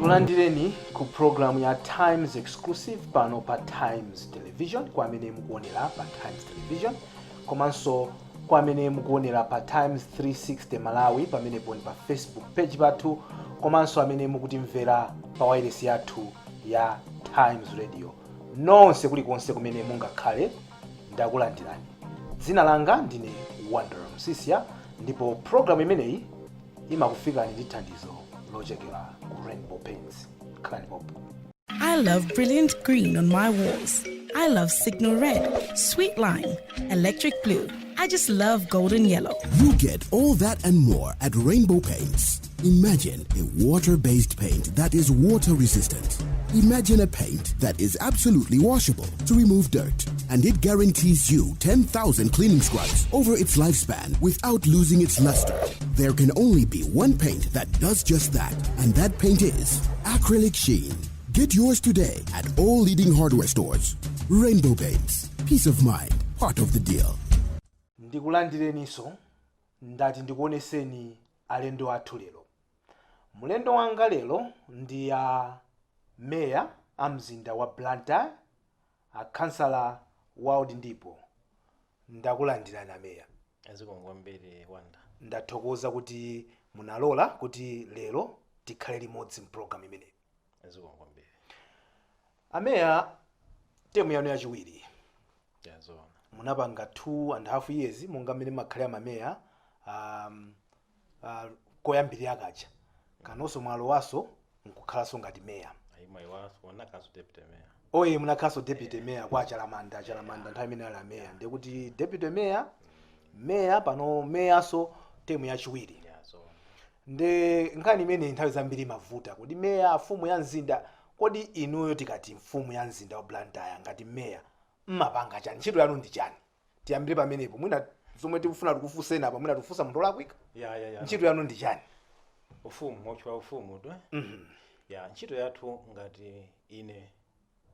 Ndikulandireni ku programu ya Times Exclusive pano pa Times Television, kwa amene mukuonera pa Times Television komanso kwa amene mukuonera pa Times 360 Malawi, pamenepo ndi pa Facebook page pathu, komanso amene mukutimvera pa wireless yathu ya Times Radio. Nonse kulikonse kumene mungakhale, ndakulandirani. Dzina langa ndine Wonder Msisia, ndipo programu imeneyi imakufikani ndi thandizo lochokera ku Rainbow Paints. Khalani popo. I love brilliant green on my walls. I love signal red, sweet lime, electric blue. I just love golden yellow. You get all that and more at Rainbow Paints. Imagine a water based paint that is water resistant. Imagine a paint that is absolutely washable to remove dirt. And it guarantees you 10,000 cleaning scrubs over its lifespan without losing its luster. There can only be one paint that does just that, and that paint is Acrylic Sheen. Get yours today at all leading hardware stores. Rainbow Paints. Peace of mind. Part of the deal. Ndikulandireninso. Ndati ndikuoneseni alendo athu lero. Mlendo wanga lero ndi a meya a mzinda wa Blantyre, a Khansala Wild Ndipo. Ndakulandirani, ameya. Zikomo kwambiri, Wanda. Ndathokoza kuti munalola kuti lero tikhale limodzi mpulogalamu imeneyi. Zikomo kwambiri. Ameya, term yanu yachiwiri. Ya, zoona. Munapanga 2.5 years monga mmene makhalira mameya koyambirira kaja. Kanonso mwalowaso nkukhalanso ngati meya. Ayi, wanakaso deputy mayor. Oye, munakhalanso deputy mayor kwa Chalamanda. Chalamanda nthawi imene ali ameya, ndikuti deputy mayor, mayor, pano meyaso term yachiwiri. Ya, zoona. Nde nkhani imene nthawi zambiri imavuta kuti meya, mfumu ya mzinda, kodi inuyo tikati mfumu ya mzinda wa Blantyre, ngati meya mmapanga chani? Ntchito yanu ndi chani? Tiyambire pamenepo. Mwina zomwe tikufuna tikufunseni apa, mwina tikufunsa munthu olakwika. Ya. Ntchito yanu ndi chani? Ufumu, mochwa ufumu tu. Ya, ntchito yathu ngati ine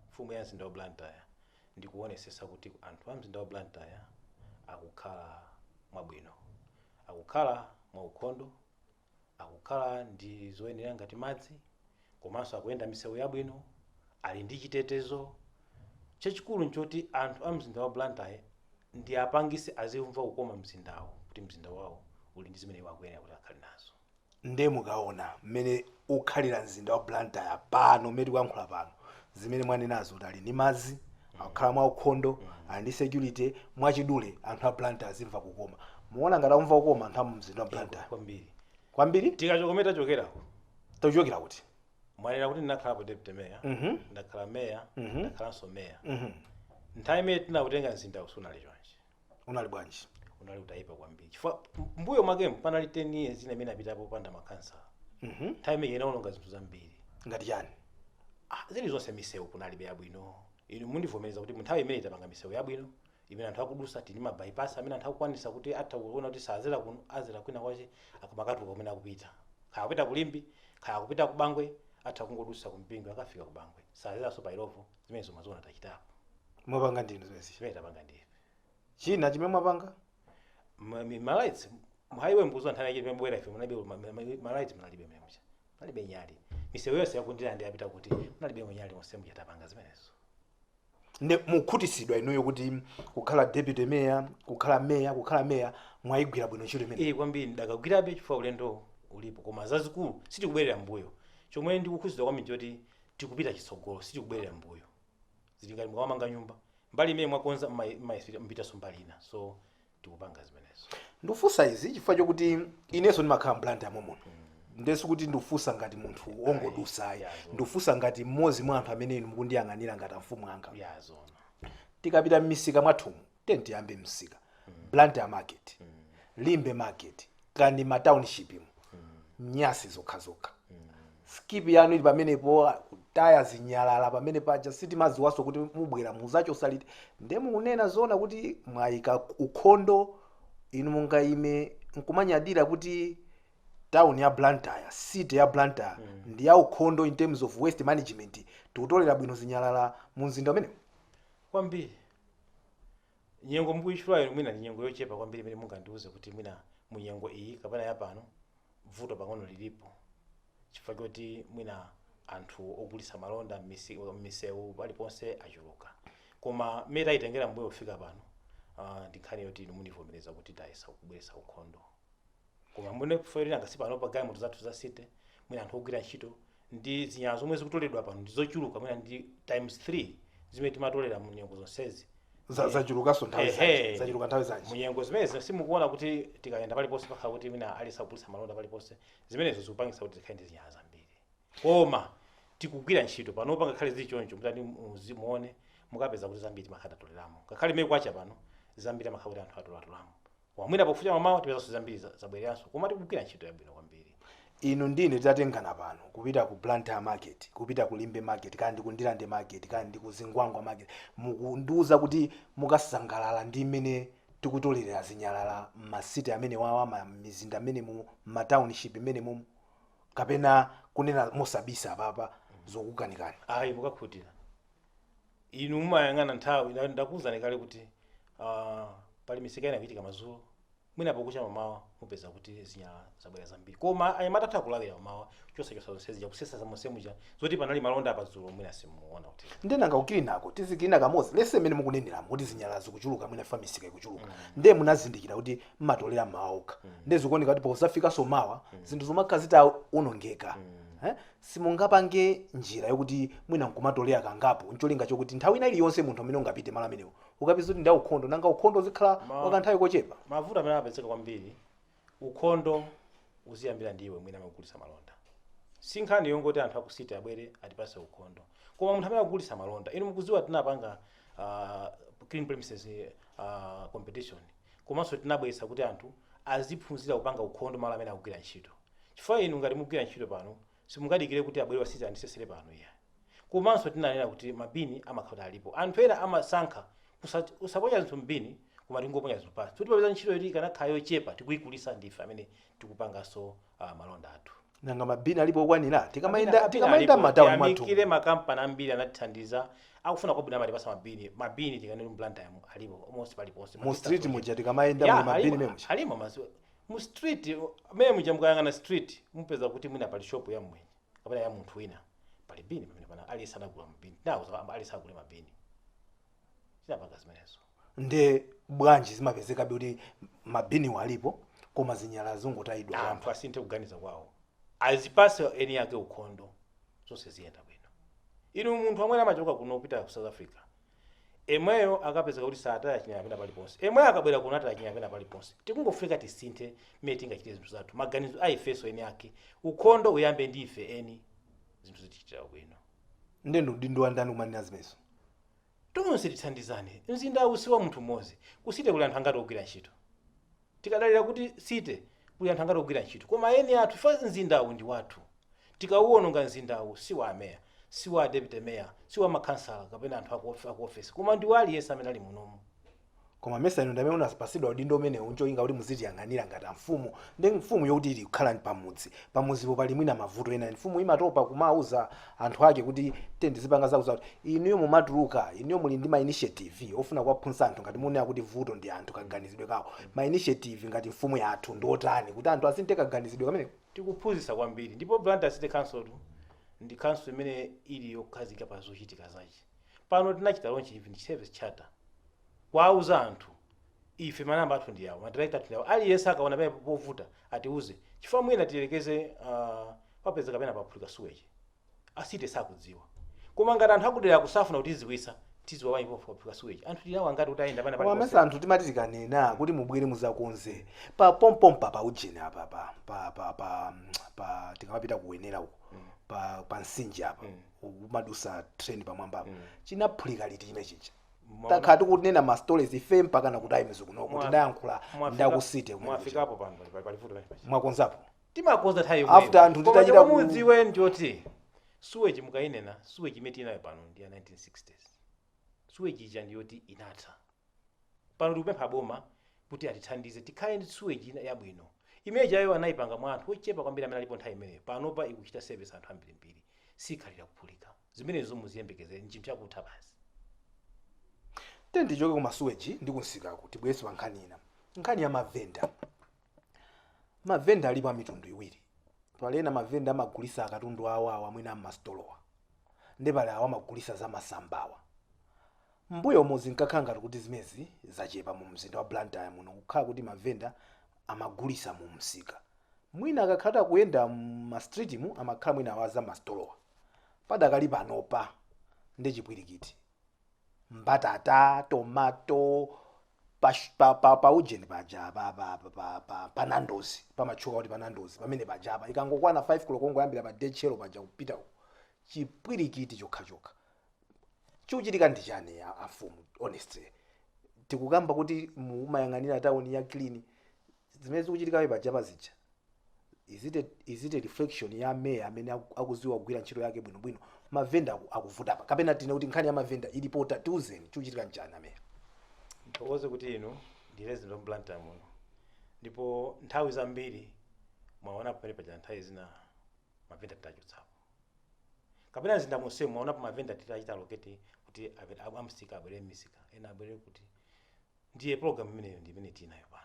mfumu ya mzinda wa Blantyre ndikuonesesa kuti anthu a mzinda wa Blantyre akukhala mwabwino, akukhala mwaukhondo, akukhala ndi zoyenera ngati madzi, komanso akuyenda misewu yabwino, ali ndi chitetezo. Chachikulu nchoti anthu a mzinda wa Blantyre ndi apangise azimva kukoma mzindawo, kuti mzinda wawo uli ndi zimene iwo akuyenera kuti akhale nazo. Nde mukaona mmene ukhalira mzinda wa Blantyre pano, mmene tikuyankhula pano, zimene mwanenazo kuti ali ndi madzi, akukhala mwa ukhondo, ali ndi security, mwachidule anthu a Blantyre azimva kukoma, muona ngati akumva kukoma anthu a mu mzinda wa Blantyre? Kwambiri. Kwambiri? Tikachoka tachokerako. Tochokera kuti? Mwanena kuti ndinakhalapo deputy mayor, ndakhala mayor, ndakhalanso mayor. Nthawi imene tinautenga mzinda usunali chonchi. Unali bwanji? Unali utayipa kwambiri, chifukwa mbuyo mwakemo panali 10 years ina imene apitapo popanda makhansala. Nthawi imene inaononga zinthu zambiri. Ngati chani? Ah, zilizonse. Misewu kunalibe yabwino. Inu mundivomereza kuti munthawi imene itapanga misewu yabwino imene anthu akudusa, tili ma bypass amene anthu akukwanisa kuti atha kuona kuti sazera kuno, azera kwina kwache, akamakatuka kumene akupita, kaya kupita kuLimbe, kaya kupita kuBangwe, atha kungodusa kuMpingo, akafika kuBangwe, sazeranso pa Illovo. Zimene zomaziona tachitapo. Mwapanga ndinu zimenezi? Zimene tapanga ndife. China chimene mwapanga? Ma lights mu highway, mbuzo nthawi yake imene ife munalibe ma lights, munalibe memucha, munalibe nyali. Misewu yonse yakundira ndi yapita kuti munalibe nyali monse muja, tapanga zimenezo. Nde mukhutisidwa inuyo kuti kukhala deputy mayor, kukhala mayor, kukhala mayor, mwayigwira bwino ntchito imene? Eh, kwambiri. Ndakagwirabe chifukwa ulendo ulipo, koma zazikulu sitikubwerera mbuyo. Chomwe ndikukhutitsidwa kwambiri choti tikupita chitsogolo, sitikubwerera mbuyo. Zili ngati mukamamanga nyumba, mbali imene mwakonza mpitanso mbali ina, so tikupanga zimenezo. Ndikufunsa izi chifukwa chokuti inenso ndimakhala mBlantyre momuno. Ndesu kuti ndikufunsa ngati munthu ongodusayi, ndikufunsa ngati mmodzi mwa anthu amene inu mukundiyang'anira ngati amfumu anga. Ya, zona. Tikapita m'misika mwathumu, tiyambe msika, Blantyre Market, Limbe Market, kandi ma township mu, nyasi zokhazokha. Skip yanu ili pamenepo kutaya zinyalala pamene paja, sitimaziwanso kuti mubwera muzachosa liti. Nde mukunena zoona kuti mwayika ukhondo? Inu mungayime nkumanyadira kuti town ya Blantyre, city ya Blantyre ndi ya ukhondo in terms of waste management, tikutolera bwino zinyalala mu mzinda umenewu? Kwambiri. Nyengo mukuyitchulayo mwina ndi nyengo yochepa kwambiri imene mungandiuze kuti mwina mu nyengo iyi kapena yapano vuto pang'ono lilipo, chifukwa choti mwina Anthu ogulitsa malonda m'misewu paliponse achuluka, koma mmene tayitengera mbuyo kufika pano, ndi nkhani yoti inu mundivomereza kuti tayesa kubweretsa ukhondo. Koma mwene kufoyerera ngasi pano pa galimoto zathu za city, mwina anthu ogwira ntchito ndi zinyalala zomwe zikutoledwa pano ndi zochuluka, mwina ndi times 3 zimene timatolera mu nyengo zonsezi. Zachulukanso nthawi zanji? Zachuluka nthawi zanji? Munyengo zimenezi simukuona kuti tikayenda paliponse pakhala kuti mwina alisa kugulitsa malonda paliponse. Zimenezo zikupangitsa kuti tikhale ndi zinyalala zambiri, koma tikugwira ntchito panopa. Ngakhale zili choncho, mutati muone, mukapeza kuti zambiri timakhala tatoleramo. Ngakhale mmene kwacha pano, zambiri amakhala kuti anthu atolatolamo. Wamwina pakufucha mamawa tipezanso zambiri zabwereranso, koma tikugwira ntchito yabwino kwambiri. Inu ndine titatengana pano kupita ku Blantyre market, kupita ku Limbe market, kandi ndi ku Ndirande market, kandi ndi ku Zingwangwa market, mukundiuza kuti mukasangalala ndi mmene tikutolera zinyalala m'ma city amene wawa, mizinda amene mu ma township imene mumu, kapena kunena mosabisa apapa zokukanikani? Ayi, mukakhutira. Inu mumayang'ana nthawi. Ndakuwuzani kale kuti pali misika ina kuchitika madzulo, mwina pokucha mamawa mupeza kuti zinyalala zabwera zambiri, koma anyamata atha kulawira mamawa chosachosa zonse zija, kusesa zamonsemuja zoti panali malonda apadzulo, mwina simuona kuti. Ndenanga kukilinako tizikilina kamodzi lese mmene mukuneneramo kuti zinyalala zikuchuluka, mwina fa misika ikuchuluka, ndiye munazindikira kuti mmatolera mmawa okha, ndiye zikuoneka kuti pozafikanso mawa zinthu zomakhala zitawonongeka. Eh? Simungapange njira yokuti mwina nkumatolera kangapo, ncholinga chokuti nthawi ina iliyonse munthu amene ungapite malo amenewo ukapeza kuti ndi aukhondo? Nanga ukhondo uzikhala wakanthawi kochepa? Mavuto amene amapezeka kwambiri, ukhondo uziyambira ndiwe mwina amagulitsa malonda. Si nkhani yongoti anthu aku city abwere atipase ukhondo, koma munthu amene akugulitsa malonda, inu mukudziwa tinapanga clean premises competition, komanso tinabweretsa kuti anthu aziphunzira kupanga ukhondo malo amene akugwira ntchito, chifukwa inu ngati mugwira ntchito pano simungadikire kuti abwere wa city andisesere pano, iya. Komanso tinanena kuti mabini amakhala alipo. Anthu ena amasankha usaponya zinthu mbini, koma tingoponya zinthu pansi, kuti papeza ntchito yoti ikanakhala yochepa tikuyikulisa ndife amene tikupanganso malonda athu. Nanga mabini alipo okwanira? Tikamayenda Mabini tikamayenda alipo. m'matawuni mwathu. Tiyamikire makampani ambiri anatithandiza, akufuna kwabwino, amatipasa mabini. Mabini tikanena Blantyre alipo almost paliponse. Mu street muja tikamayenda muli mabini memuja? Alimo mazi mu street mene muja. Mukayang'ana street mupeza kuti mwina pali shop ya mwenye kapena ya munthu wina, pali bini pamene pana. Aliyense anagula mabini nawo, aliyense agule mabini, tinapanga zimenezo. Nde bwanji zimapezekabe kuti mabiniwo alipo koma zinyalala zingotayidwa? Anthu asinthe kuganiza kwawo, azipase eni ake ukhondo, zonse ziyenda bwino. Inu, munthu amene amachoka kuno kupita ku South Africa, emweyo akapezeka kuti sataya chinyalala pena paliponse, emweyo akabwera kuno ataya chinyalala pena paliponse. Tikungofika tisinthe mmene tingachite zinthu zathu, maganizo a ifenso eni ake. Ukhondo uyambe ndi ife eni, zinthu zitichitira bwino. Nde ndi udindo wa ndani kumanena zimenezo? Tonse tithandizane. Mzinda si wa munthu mmodzi. Ku city kuli anthu angati ogwira ntchito? Tikadalira kuti city kuli anthu angati ogwira ntchito, koma eni athu ife mzindawu ndi wathu. Tikauwononga mzindawu, si wa ameya, si wa deputy mayor, si wa makhansala kapena anthu aku office, koma ndi wa aliyense amene ali munomu. Koma mesa inu ndamene munapasidwa udindo umenewu ncholinga kuti muzitiyang'anira ngati amfumu? Ndi mfumu yokuti ili kukhala pamudzi, pamudzipo pali mwina mavuto ena, mfumu imatopa kumauza anthu ake kuti tendizipanga zaku zakuti. Inuyo mumatuluka, inuyo muli ndi ma initiative ofuna kuwaphunzitsa anthu. Ngati munena kuti vuto ndi anthu kaganizidwe kawo, ma initiative ngati mfumu yathu ndi otani kuti anthu asinthe kaganizidwe kameneko? Tikuphunzitsa kwambiri, ndipo Blantyre City Council tu ndi council imene ili yokhazika pa zochitika zace. Pano tinachita launch even service charter, kwauza anthu ife manamba athu ndi awo, ma director athu ndi awo, aliyense akaona pamene povuta atiuze. Chifukwa mwina tiyelekeze, papezeka pena paphulika sewage, a city sakudziwa, koma ngati anthu akudera kusafuna kutiziwisa, tiziwa wanyi paphulika sewage? Anthu tinawo angati kuti ayenda pana Koma paliponse? mesa anthu timati tikanena kuti mubwere muzakonze pa pompompa pa ujeni apa pa tikamapita kuwenera uko pa mtsinje apa, umadusa train pamwamba apa, chinaphulika liti chimene chija? Takhala tikunena ma stories ife mpaka na ku Times kunoko, tinayankhula ndaku city kumene kuja. Mwafikapo pano pali vuto pali pachi. Mwakonzapo? Timakonza nthawi. After anthu titachita Mudziwe njoti sewage mukayinena, sewage imene tinayo pano ndi ya 1960s. Sewage ija ndiyoti inatha. Pano tikupempha boma kuti atithandize tikhale ndi sewage ina yabwino. Imene jayo anayipanga mwa anthu ochepa kwambiri amene alipo nthawi imeneyo. Panopa ikuchita service anthu ambirimbiri, sikhalira kuphulika. Zimenezo muziyembekezere, nchinthu chakutha basi. Tichoke ku ma sewage ndi kunsikako, tibwerenso pa nkhani ina, nkhani ya mavenda. Mavenda alipo a mitundu iwiri. Pali ena mavenda amagulisa akatundu awo awo amwene ammasitolowa, ndi pali awo amagulisa za masambawa. Mbuyo zinkakhala ngati kuti zimezi zachepa mu mzinda wa Blantyre muno, kukhala kuti mavenda amagulisa mu msika. Mwina akakhala akuyenda mma street mu, amakhala mwina awa za masitolowa. Padakali panopa ndi chipwirikiti, mbatata, tomato, pa, pa, pa, pa ujeni paja, pa Nando's, pamatchuka kuti pa Nando's pamene pajapa, ikangokwana 5 koloko, kungoyambira pa Dechero paja kupita uko, chipwirikiti chokhachokha. Chikuchitika ndi chani, afumu? Honestly, tikukamba kuti mumayang'anira tawuni ya clean. Zimene zikuchitikabe pajapa zija, is it a reflection ya meya amene akuziwa kugwira ntchito yake bwinobwino? Mavenda akuvutapa, kapena tine kuti nkhani ya mavenda ilipota? Tiuzeni, chikuchitika nchani, ameya? Nthokoze kuti inu ndi resident of Blantyre muno, ndipo nthawi zambiri mwaona pamene paja, nthawi zina mavenda titachotsapo, kapena mzinda monsemu mwaonapo mavenda titachita allocate kuti amsika abwere m'misika, ena abwere kuti. Ndiye program imeneyo ndi imene tinayo pano.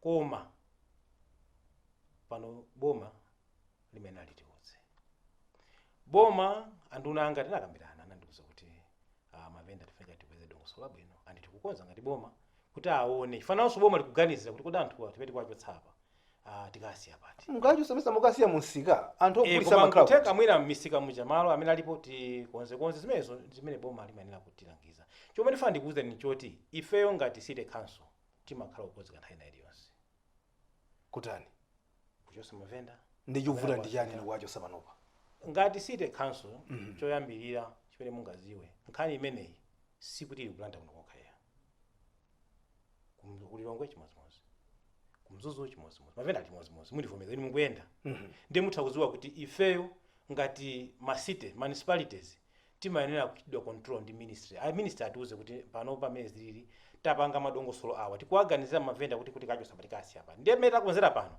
Koma pano boma limene alitiwutse boma, anduna anga tinakambirana, anandiwuza kuti mavenda tifunika tipeze dongosolo labwino, andi tikukonza ngati boma kuti aone fananso boma likuganizira kuti kodi anthuwa timene tikuwachotsapa tikasiya pati? Mukachosamisa, mukasiya munsika anthu ogulisa Koma amakhala nkuteka kuti? Mwina m'misika muja malo amene alipo tikonzekonze zimenezo, zimene boma limayenera kutilangiza. Chomwe ndifuna ndikuwuzeni nchoti ifeyo ngati city council timakhala kukonzeka nthawi ina iliyonse. Kutani? Kuchosa mavenda. Ndi chikuvuta ndi chani kuwachosa panopa? Ngati city council, choyambirira chimene mungaziwe, nkhani imeneyi sikuti ili ku Blantyre kuno kokha. Kulilongwe chimodzimodzi, kumzuzu chimodzimodzi, mavenda chimodzimodzi. Mundivomeza inu mukuyenda, ndiye mutha kudziwa kuti ifeyo ngati ma city municipalities timayenera kuchitidwa control ndi ministry. A ministry atiuze kuti pano pamene zilili, tapanga madongosolo awa, tikuwaganizira mavenda kuti kachosa patikasi apa, ndiye mmene takonzera pano,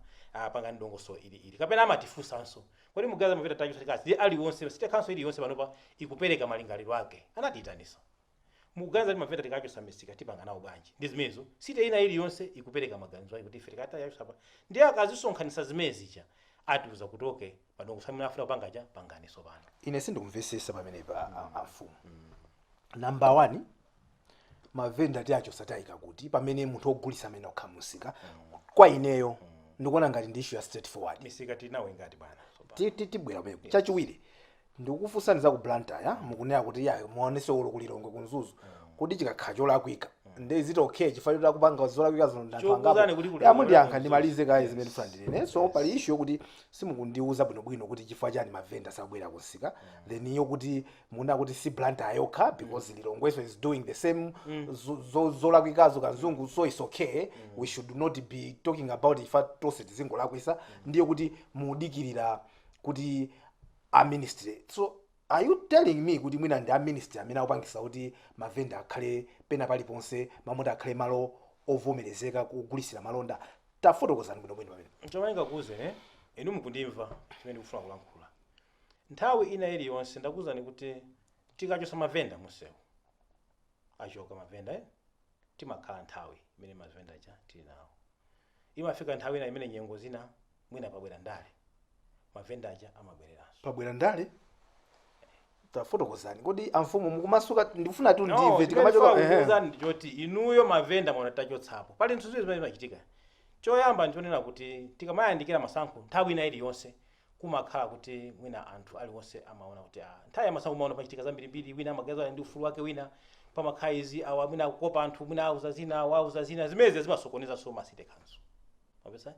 pangani dongosolo ili ili. Kapena amatifunsanso, kodi mugaza mavenda tachosa tikasi? Ndiye aliwonse, city council iliyonse panopa ikupereka malingaliro ake. Anatiyitanisa, mukuganiza kuti mavenda tikachosa misika tipanga nawo bwanji? Ndi zimenezo, city ina iliyonse ikupereka maganizo ake kuti ife tikati yachosa pa. Ndiye akazisonkhanitsa zimene zija, atiuza kuti okay, madongosolo amene afuna kupangaja, panganiso pano. Ine sindikumvesesa pamenepa, amfumu. Number one, mavenda tiachosa tayika kuti pamene munthu ogulisa amene okha musika? Kwa ineyo ndikuona ngati ndi issue ya straightforward. Misika tinawo ingati, bwana? Tibwera pamenepo. Chachiwiri, ndikukufunsani za ku Blantyre. Mukunena kuti ya muonese ulo kulilongwe, kumzuzu, kuti chikakhala cholakwika ndi ziti okay, chifukwa choti akupanga zolakwika zino ndi anthu Chokuwuzani angapo. kuti kuli Ya, mundiyankha. Kumzuzu. Ndimalize kaye zimene ndifuna ndinene. So pali issue yokuti simukundiuza bwinobwino kuti chifukwa chani mavenda sakubwera kusika. Then iyo kuti mukunena kuti si Blantyre yokha, because Lilongweso is doing the same zolakwikazo kanzungu, so it's okay, we should not be talking about ifa tonse tizingolakwisa. Ndiye kuti mudikirira kuti a ministry. So are you telling me kuti mwina ndi a ministry amene akupangisa kuti mavenda akhale pena paliponse, mamuti akhale malo ovomerezeka kugulisira malonda? Tafotokozani bwinobwino pamene. Chomwe ndingakuwuzeni, inu mukundimva chimene ndikufuna kulankhula. Nthawi ina iliyonse ndakuwuzani kuti tikachosa mavenda munsewu, achoka mavenda, timakhala nthawi imene mavenda aja tili nawo. Imafika nthawi ina imene nyengo zina mwina pabwera ndale, mavenda aja amabwereranso. Pabwera ndale? Tafotokozani. Kodi amfumu mukumasuka? Ndikufuna tu No, ndimve. chimene Tikamachoka ndifuna kukuwuzani ndichoti inuyo mavenda mwaona tachotsapo, pali zinthu ziwiri zimene zimachitika. Choyamba ndichonena kuti tikamayandikira masankho, nthawi ina iliyonse kumakhala kuti mwina anthu aliwonse amaona kuti nthawi ya masankho umaona pachitika zambirimbiri. Wina amaganiza ali ndi ufulu wake, wina pamakhala izi, awa mwina akukopa anthu, mwina auza zina, awa auza zina. Zimenezi zimasokonezanso ma city council mapesa.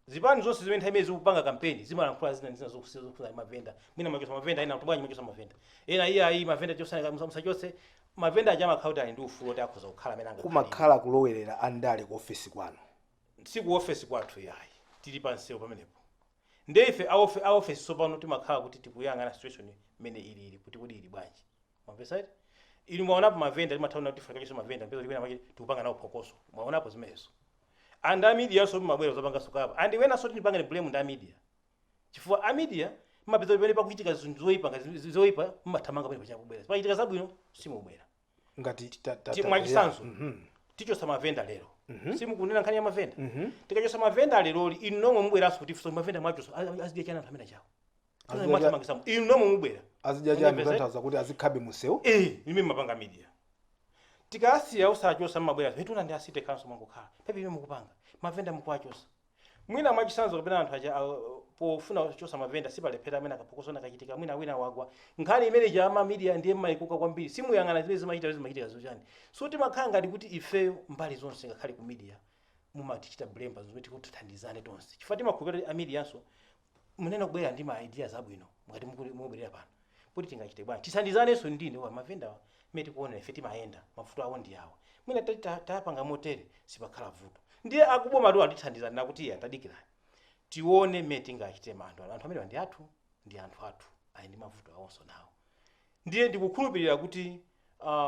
Zipani zonse zimene nthawi imene zikupanga kampeni zimalankhula zina ndi zina zokhuza mavenda. Mwina machosa mavenda, ena kuti bwanji machosa mavenda, ena iye ayi, mavenda chosani, musachotse mavenda aja. Amakhala kuti ali ndi ufulu oti akhoza kukhala amene angakhalire. Kumakhala kulowerera andale ku ofesi kwanu? Si ku ofesi kwathu yayi, tili pansewu pamenepo. Ndiye ife a ofesi tsopano timakhala kuti tikuyang'ana situation imene ilili kuti kodi ili bwanji, mwamvesa iti? Inu mwaonapo mavenda timathauna kuti fanikachonso mavenda mpeza kuti mache tikupanga nawo phokoso, mwaonapo zimenezo. And a media so mabwera zopanga sukapa, and wenanso tinipangane blame ndi a media, chifukwa a media mapeza pamene pakuchitika zinthu zoyipa, ngati zoyipa mmathamanga pamene pachakubwera, pachitika zabwino simubwera. Ngati Mwachitsanzo, tichosa mavenda lero. Simukunena nkhani ya mavenda? Tikachosa mavenda leroli, inu nomwe mubweranso kuti ifunso, mavenda mwachosa, azidya chani anthu amene achawo? Mwathamangisamo, inu nomwe mubwera. Azidya chani? Mundimvese? Kutanthauza kuti azikhabe munsewu? Eh, ime mapanga media, tikasiya usachosa, mmabwera hetuna ndi a city council mwangokhala pepe, ime mukupanga mavenda mukuwachosa. Mwina mwachisanzo, kapena anthu aja pofuna kuchosa mavenda sipalephera amene akaphokosona kachitika, mwina wina wagwa. Nkhani imene ija ama media ndiye mmayikuka kwambiri, simuyang'ana zimene zimachitika, zimachitika zochani. So timakhala ngati kuti ifeyo mbali zonse, ngakhale ku media mumatichita blame pa zimene tikutithandizane tonse, chifukwa timakhulupirira kuti a medianso munena kubwera ndi ma ideas abwino. Mukati mukubwerera pano kuti tingachite bwanji, tithandizanenso ndine wa mavenda mmene tikuonera ife, timayenda, mavuto awo ndi awa, mwina tapanga motere sipakhala vuto. Ndiye akuboma tu atithandizani nakuti iye atadikirani tione mmene tingachite anthu amene ndi athu, ndi anthu athu, ali ndi mavuto awonso nawo. Ndiye ndikukhulupirira kuti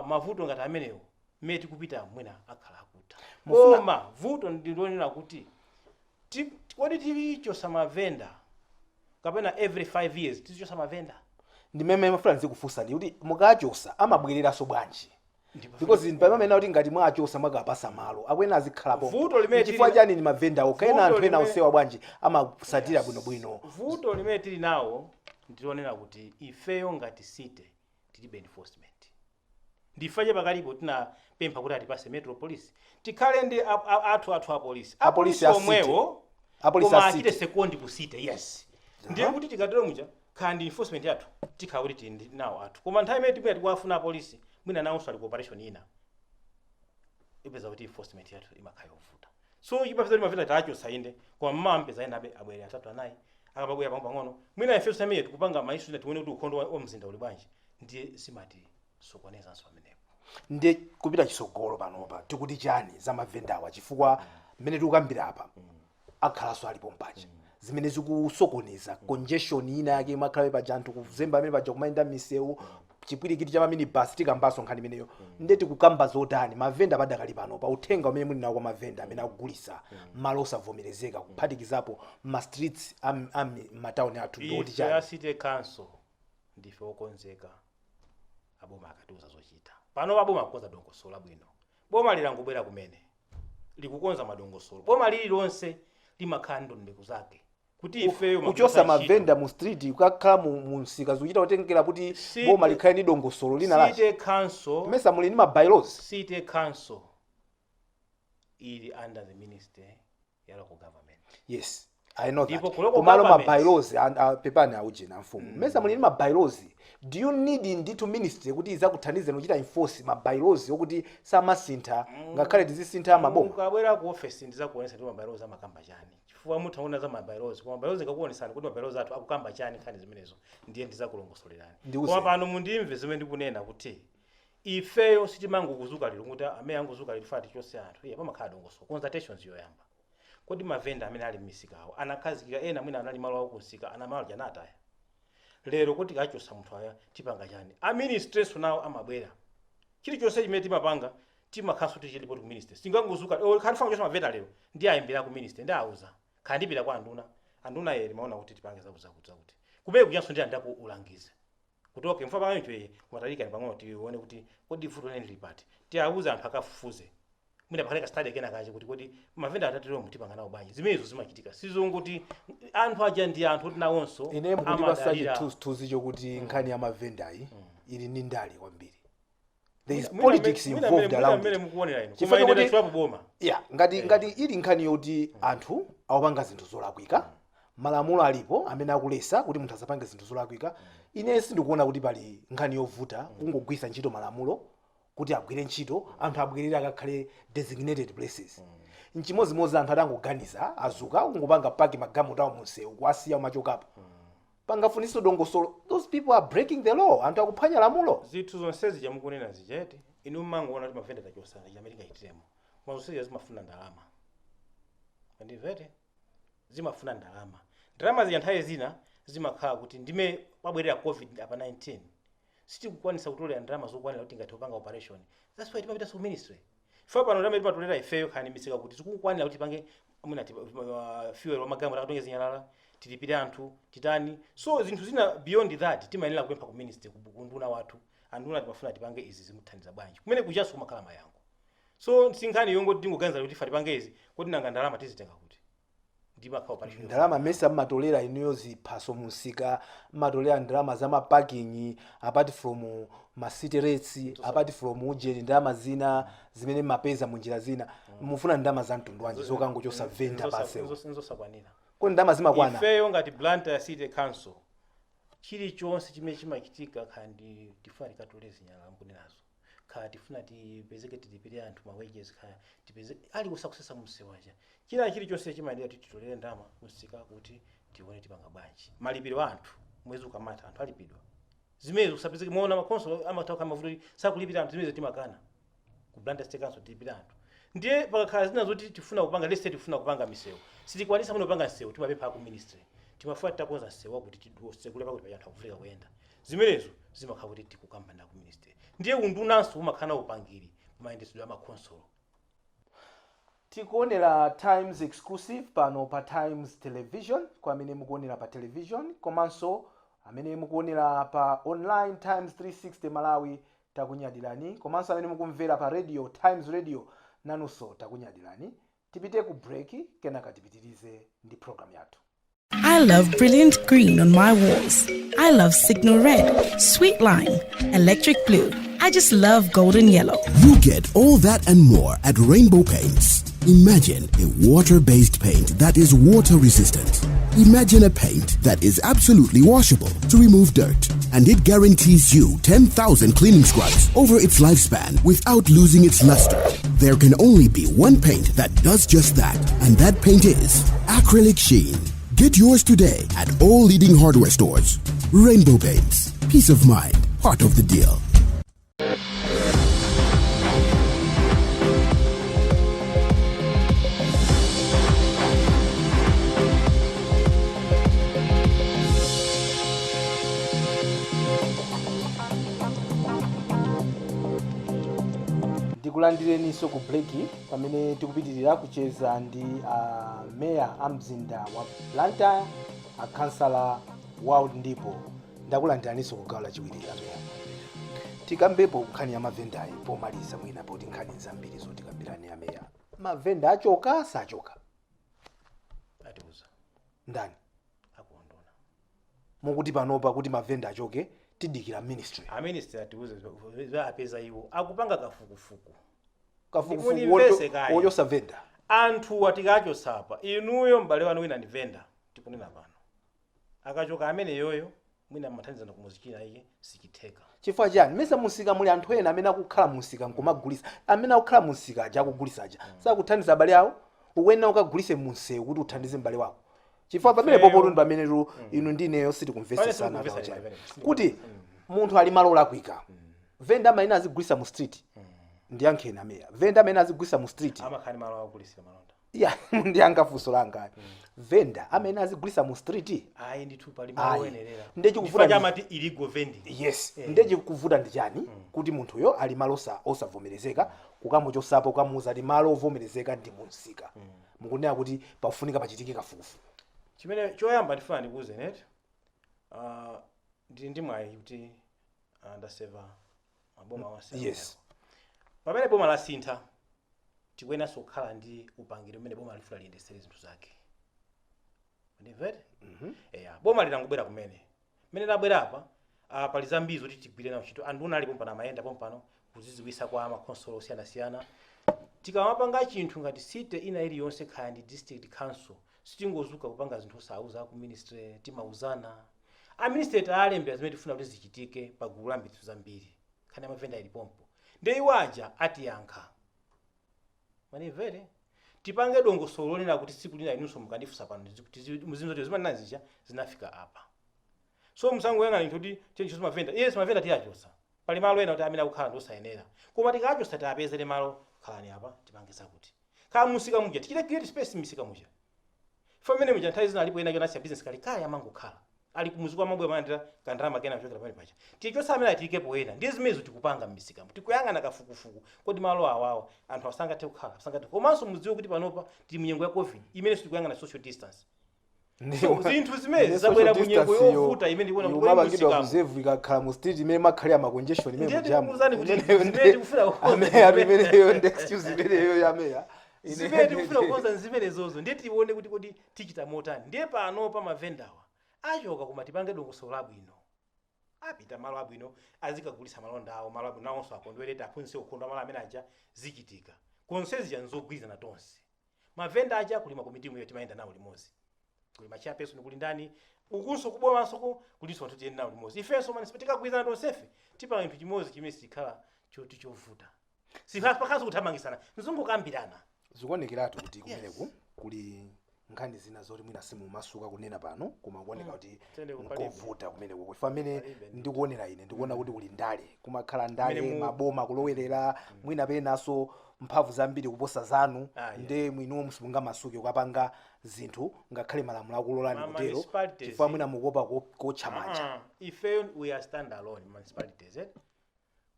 mavuto ngati amenewo mmene tikupita mwina akhala akutha. Koma vuto ndilonena kuti kodi tilichosa mavenda kapena every 5 years tizichosa mavenda? Ndimene mafuna ndizikufunsani kuti mukachosa amabwereranso bwanji? Because pamene kuti ngati mwachosa, mwakapasa malo akwena azikhalapo. Vuto limene Chifukwa chani ni mavenda okha? Ena Vuto anthu ena osewa bwanji amasatira bwinobwino? Vuto limene tili nawo ndilonena kuti ifeyo ngati city tilibe enforcement. Ndifache pakalipo tinapempha kuti atipase metro police, tikhale ndi athu apolisi. Apolisi a city. Omwewo. Apolisi Koma a achite city. second ku city, yes. Ndiye kuti tikatero muja khala ndi enforcement yathu, tikhala kuti tili ndi nawo athu. Koma nthawi imene tibwera tikuwafuna apolisi, mwina nawonso ali ku operation ina, ipeza kuti enforcement yathu imakhala yovuta. So imapeza kuti mavenda tachosa inde, koma mmawa mpeza ena abe abwere atatu, anayi, akamabwera pang'ono pang'ono. Mwina ifenso amene tikupanga ma issue, tione kuti ukhondo wa mzinda uli bwanji, ndiye zimati sokonezanso pamenepo. Ndiye kupita chisogolo panopa tikuti chani za mavendawa? Chifukwa mmene tikukambira apa akhalanso alipo mpacha zimene zikusokoneza congestion ina yake imakhalabe paja, anthu kuzemba amene paja, kumayenda m'misewu, chipwirikiti cha maminibus. Tikambanso nkhani imeneyo. Ndiye tikukamba zotani mavenda padakali pano, pa uthenga umene muli nawo kwa mavenda amene akugulisa malo osavomerezeka, kuphatikizapo ma streets am matawuni athu, ndikuti Ife a chani? City council ndife okonzeka aboma akatiuza zochita. Pano aboma akukonza dongosolo labwino. Boma lilangobwera kumene, likukonza madongosolo. Boma lililonse limakhala ndi ndondomeko zake kuti ifeyo Kuchosa magwiritsa mavenda mu street kukakhala mu msika zikuchita kutengera kuti boma likhale ndi dongosolo lina lache? City council Mesa muli ndi ma bylaws? City council ili under the ministry ya local government. Yes, I know that. Ndipo ku local Komalo ma government- bylaws pepani aujena mfumu, mesa muli ndi ma bylaws? Do you need ndithu ministry kuti izakuthandizeni kuchita enforce ma bylaws okuti samasintha ngakhale tizisintha maboma? Mukabwera ku office ndizakuonesa kuti ma bylaws amakamba chani, chifukwa muthaona za ma bylaws, koma bylaws ikakuonesani kuti ma bylaws athu akukamba chani nkhani zimenezo, ndiye ndizakulongosolerani. Ndiuze. Koma pano mundimve zimene ndikunena kuti ifeyo sitimangokuzuka lero kuti amene angozuka lero fati chose anthu iye, pamakhala dongosolo, consultations yoyamba. Kodi mavenda amene ali m'misikawo anakhazikika, ena mwina anali malo awo kunsika, ana malo janataya lero, kuti kachosa munthu aya tipanga chani? A ministry nawo amabwera. Chilichonse chimene timapanga timakhalanso tichilipo ku ministry. Singangozuka khali fanga chosa mavenda lero, ndi ayimbira ku ministry, ndi auza khali ndipita kwa anduna, anduna yeri maona kuti tipange zakuti zakuti zakuti, kumene kujanso ndi andaku ulangiza kuti okay, mfa pang'ono iye kumatalikani pang'ono, tione kuti kodi vuto lene lili pati, tiawuze anthu akafufuze, mwina pakhale ka study kena kache kuti kodi mavenda atatero mutipanga nawo bwanji. Zimenezo zimachitika, sizonguti anthu aja ndi anthu kuti nawonso Ine mukundipasa amadalira. chithunzithunzi chokuti nkhani ya mavendayi ili ndi ndale kwambiri. There is Mwina- politics mwina- involved mwina around mmene it. mukuonera inu, Chifukwa koma ine ndachulapo boma. Yeah, ngati ili nkhani yoti anthu awapanga zinthu zolakwika, malamulo alipo amene akulesa kuti munthu asapange zinthu zolakwika. Ine sindikuona kuti pali nkhani yovuta kungogwisa ntchito malamulo kuti agwire ntchito, anthu abwerere akakhale designated places. Nchimozimozi anthu atangoganiza azuka kungopanga park magalimoto awo munsewu, kuwasiya umachokapo, pangafuniso dongosolo? Those people are breaking the law, anthu akuphwanya lamulo. Zinthu zonsezi chamukunena zichete, inu mmangoona kuti mavenda tachosana, chamene tingachitiremo, koma zonsezi zimafuna ndalama. Andimvete, zimafuna ndalama. Ndalama zija nthawi zina zimakhala kuti ndime pabwerera COVID apa 19, sitikukwanisa kutolera ndalama zokwanira kuti tingathe kupanga operation. That's why timapita ku ministry. Fa pano ndalama timatolera ifeyo khani misika kuti zikukwanira kuti tipange mwina fuel wa magalimoto akatonge zinyalala, tilipire anthu, titani. So zinthu zina beyond that timayenera kupempha ku ministry, ku nduna wathu, anduna timafuna tipange izi, zimuthandiza bwanji? Kumene kuchaso kumakhala mayankho. So sinkhani yongoti tingoganiza kuti ife tipange izi, kuti nanga ndalama tizitenga kuti? Ndimakhala operation. Ndalama mesa mmatolera inuyo ziphaso musika, mmatolera ndalama za ma parking, apart from ma city rates, apart from ujeni, ndalama zina zimene mmapeza munjira zina. Mufuna ndalama za mtundu wanji zokangochosa venda pansewu? Nzosakwanira. Kodi ndalama zimakwana? Ifeyo ngati Blantyre City Council, chilichonse chimene chimachitika, kaya ndi tifuna tikatole zinyalala mukunenazo, kaya tifuna tipezeke tilipire anthu ma wages, kaya tipeze ali kusakusesa msewu aja, china chilichonse chimayendera kuti titolere ndalama kumsika kuti tione tipanga bwanji malipiro a anthu. Mwezi ukamatha anthu alipidwa. Zimene kusapezeke muona makonsolo amatha mavuto kuti sakulipira anthu, zimene timakana. Ku Blantyre City Council tilipira anthu. Ndiye pakakhala zina zoti tifuna kupanga, let's say tifuna kupanga misewu, sitikwanisa muno kupanga msewu, timapempha ku ministry, timafuna titakonza msewu wakuti tidsekule pakuti paja anthu akuvutika kuyenda. Zimenezo zimakhala kuti tikukambana ku ministry. Ndiye undunanso umakhala nawo upangiri pamayendetsedwe a makonsolo. Tikuonera Times Exclusive pano pa Times Television, kwa amene mukuonera pa television komanso amene mukuonera pa online Times 360 Malawi, takunyadirani, komanso amene mukumvera pa radio, Times Radio, nanunso takunyadirani. Tipite ku break, kenaka tipitirize ndi program yathu. I love brilliant green on my walls. I love signal red, sweet lime, electric blue. I just love golden yellow. You get all that and more at Rainbow Paints. Imagine a water-based paint that is water resistant. Imagine a paint that is absolutely washable to remove dirt. And it guarantees you 10,000 cleaning scrubs over its lifespan without losing its luster. There can only be one paint that does just that, and that paint is Acrylic Sheen. Get yours today at all leading hardware stores. Rainbow Paints. Peace of mind. Part of the deal. Ndikulandireninso ku break, pamene tikupitirira kucheza ndi meya a mzinda wa Blantyre, akhansala Wild Ndipo. Ndakulandiraninso ku gawo lachiwiri, ameya. Tikambepo nkhani ya mavendayi pomaliza, mwina poti nkhani zambiri zotikambirani. Ameya, mavenda achoka, sachoka? Atiuza. Ndani? Akuondona. Mukuti panopa kuti mavenda achoke tidikira ministry? A ministry atiuze apeza iwo akupanga kafukufuku. Kafukufuku? Munimvese kaye. Wochosa venda? Anthu atikachosapa, inuyo m'bale wanu wina ndi venda, tikunena pano akachoka amene yoyo mwina mathandizana kumuzi china ike sichitheka. Chifukwa chani? Mesa musika muli anthu ena amene akukhala musika nkumagulisa? Amene akukhala musika aja akugulisa aja sakuthandiza abale awo? Ukuyenera ukagulise munsewu kuti uthandize m'bale wako? Chifukwa pamene Ifeyo- popotu pamene tu inu ndineyo sitikumvesesana. Pamene Tawachani. sitikumvesana, Kuti munthu ali malo olakwika, venda amene azigulisa mu street, ndiyankheni ameya, venda amene azigulisa mu street Amakhala malo akugulisira malonda. Ya, ndiyankha funso langa. Venda amene azigulisa mu street? Ayi ndithu, pali malo Ayi. oyenerera. Ndiye chikuvuta Chifukwa chamati illegal vending. Yes, ndiye chikuvuta ndi chani kuti munthuyo ali malo osavomerezeka, kukamuchosapo, kukamuuza kuti malo ovomerezeka ndi munsika? Mukunena kuti pafunika pachitike kafukufuku. Chimene choyamba ndifuna ndikuuze net, ndili ndi mwayi kuti ndaseva maboma onse. Pamene boma lasintha, tikuyenanso kukhala ndi upangiri umene boma lifuna liyendesere zinthu zake, ndimvete? Eya, boma litangobwera kumene, mmene labwera apa, pali zambiri zoti tigwire nawo ntchito. Anthu unali pompano amayenda pompano kuziziwisa kwa makonsolo osiyanasiyana. Tikamapanga chinthu ngati city ina iliyonse, kaya ndi district council, sitingozuka kupanga zinthu osauza ku ministry. Timauzana a ministry, taalembera zimene tifuna kuti zichitike pa gulu la mbithu zambiri. Nkhani ya mavenda ili pompo, ndiye iwo aja atiyankha manimvere. Tipange dongosolo lonena kuti tsiku lina inunso mukandifunsa pano muzimzoti zimanena zija zinafika apa. So musangoyang'ana inthu kuti chencho simavenda. Iye simavenda tiyachosa, pali malo ena kuti amene akukhala ndi osayenera, koma tikachosa tiapezere malo, khalani apa, tipange zakuti kaya musika muja tichite create space misika muja. Ife amene muja nthawi zina alipo ena chonasiya business kalekale, amangokhala ali kumuzi kwa mabwe, amayandira kandalama kena kuchokera pamene paja. Tichosa amene, atiyikepo ena. Ndiye zimenezo tikupanga m'misikamo, tikuyang'ana kafukufuku kodi malo awawa anthu asangathe kukhala, asangathe. Komanso mudziwe kuti panopa tili munyengo ya COVID imene tikuyang'ana social distance. So zinthu zimene zabwera mu nyengo yovuta imene ndikuona kuti kodi umapangidwa musikamo. Kuzevu ikakhala mu street imene makhalira ma congestion imene Ndiye mujamu. ndikuwuzani kuti Imeneyo zimene tikufuna kukonza ameya imeneyo ndi excuse imeneyo ya meya. Zimene tikufuna kukonza nzimene zozo, ndiye tione kuti kodi tichita motani. Ndiye pano pa mavendawa achoka, koma tipange dongosolo labwino, apita malo abwino, azikagulitsa malonda awo malo abwino, nawonso akondwerete, aphunzitse ukhondo malo amene aja. Zichitika konsezi nzogwirizana tonse. Mavenda aja kuli makomiti imwe timayenda nawo limodzi, kuli ma chairperson, kuli ndani ukunso kubomanso kulinso anthu tiyenda nawo limodzi. Ifenso municipal tikagwirizana tonsefe, tipanga chinthu chimodzi chimene sichikhala choti chovuta, sipakhalanso kuthamangisana, nzongokambirana. Zikuonekeratu kuti kumeneku kuli nkhani zina zoti mwina simumasuka kunena pano, koma kuoneka kuti Tende kupalibe. nkovuta kumeneku ife amene Palibe. ndikuonera ine, ndikuona kuti kuli ndale, kumakhala ndale, Kumene maboma kulowerera, mwina penanso mphamvu zambiri kuposa zanu. Ah, yeah. Nde mwinuwo simungamasuke kukapanga zinthu ngakhale malamulo akulolani Ma kutero, municipalities. chifukwa mwina mukuopa kotcha manja. Ah, ifeyo we are stand alone municipalities, eh?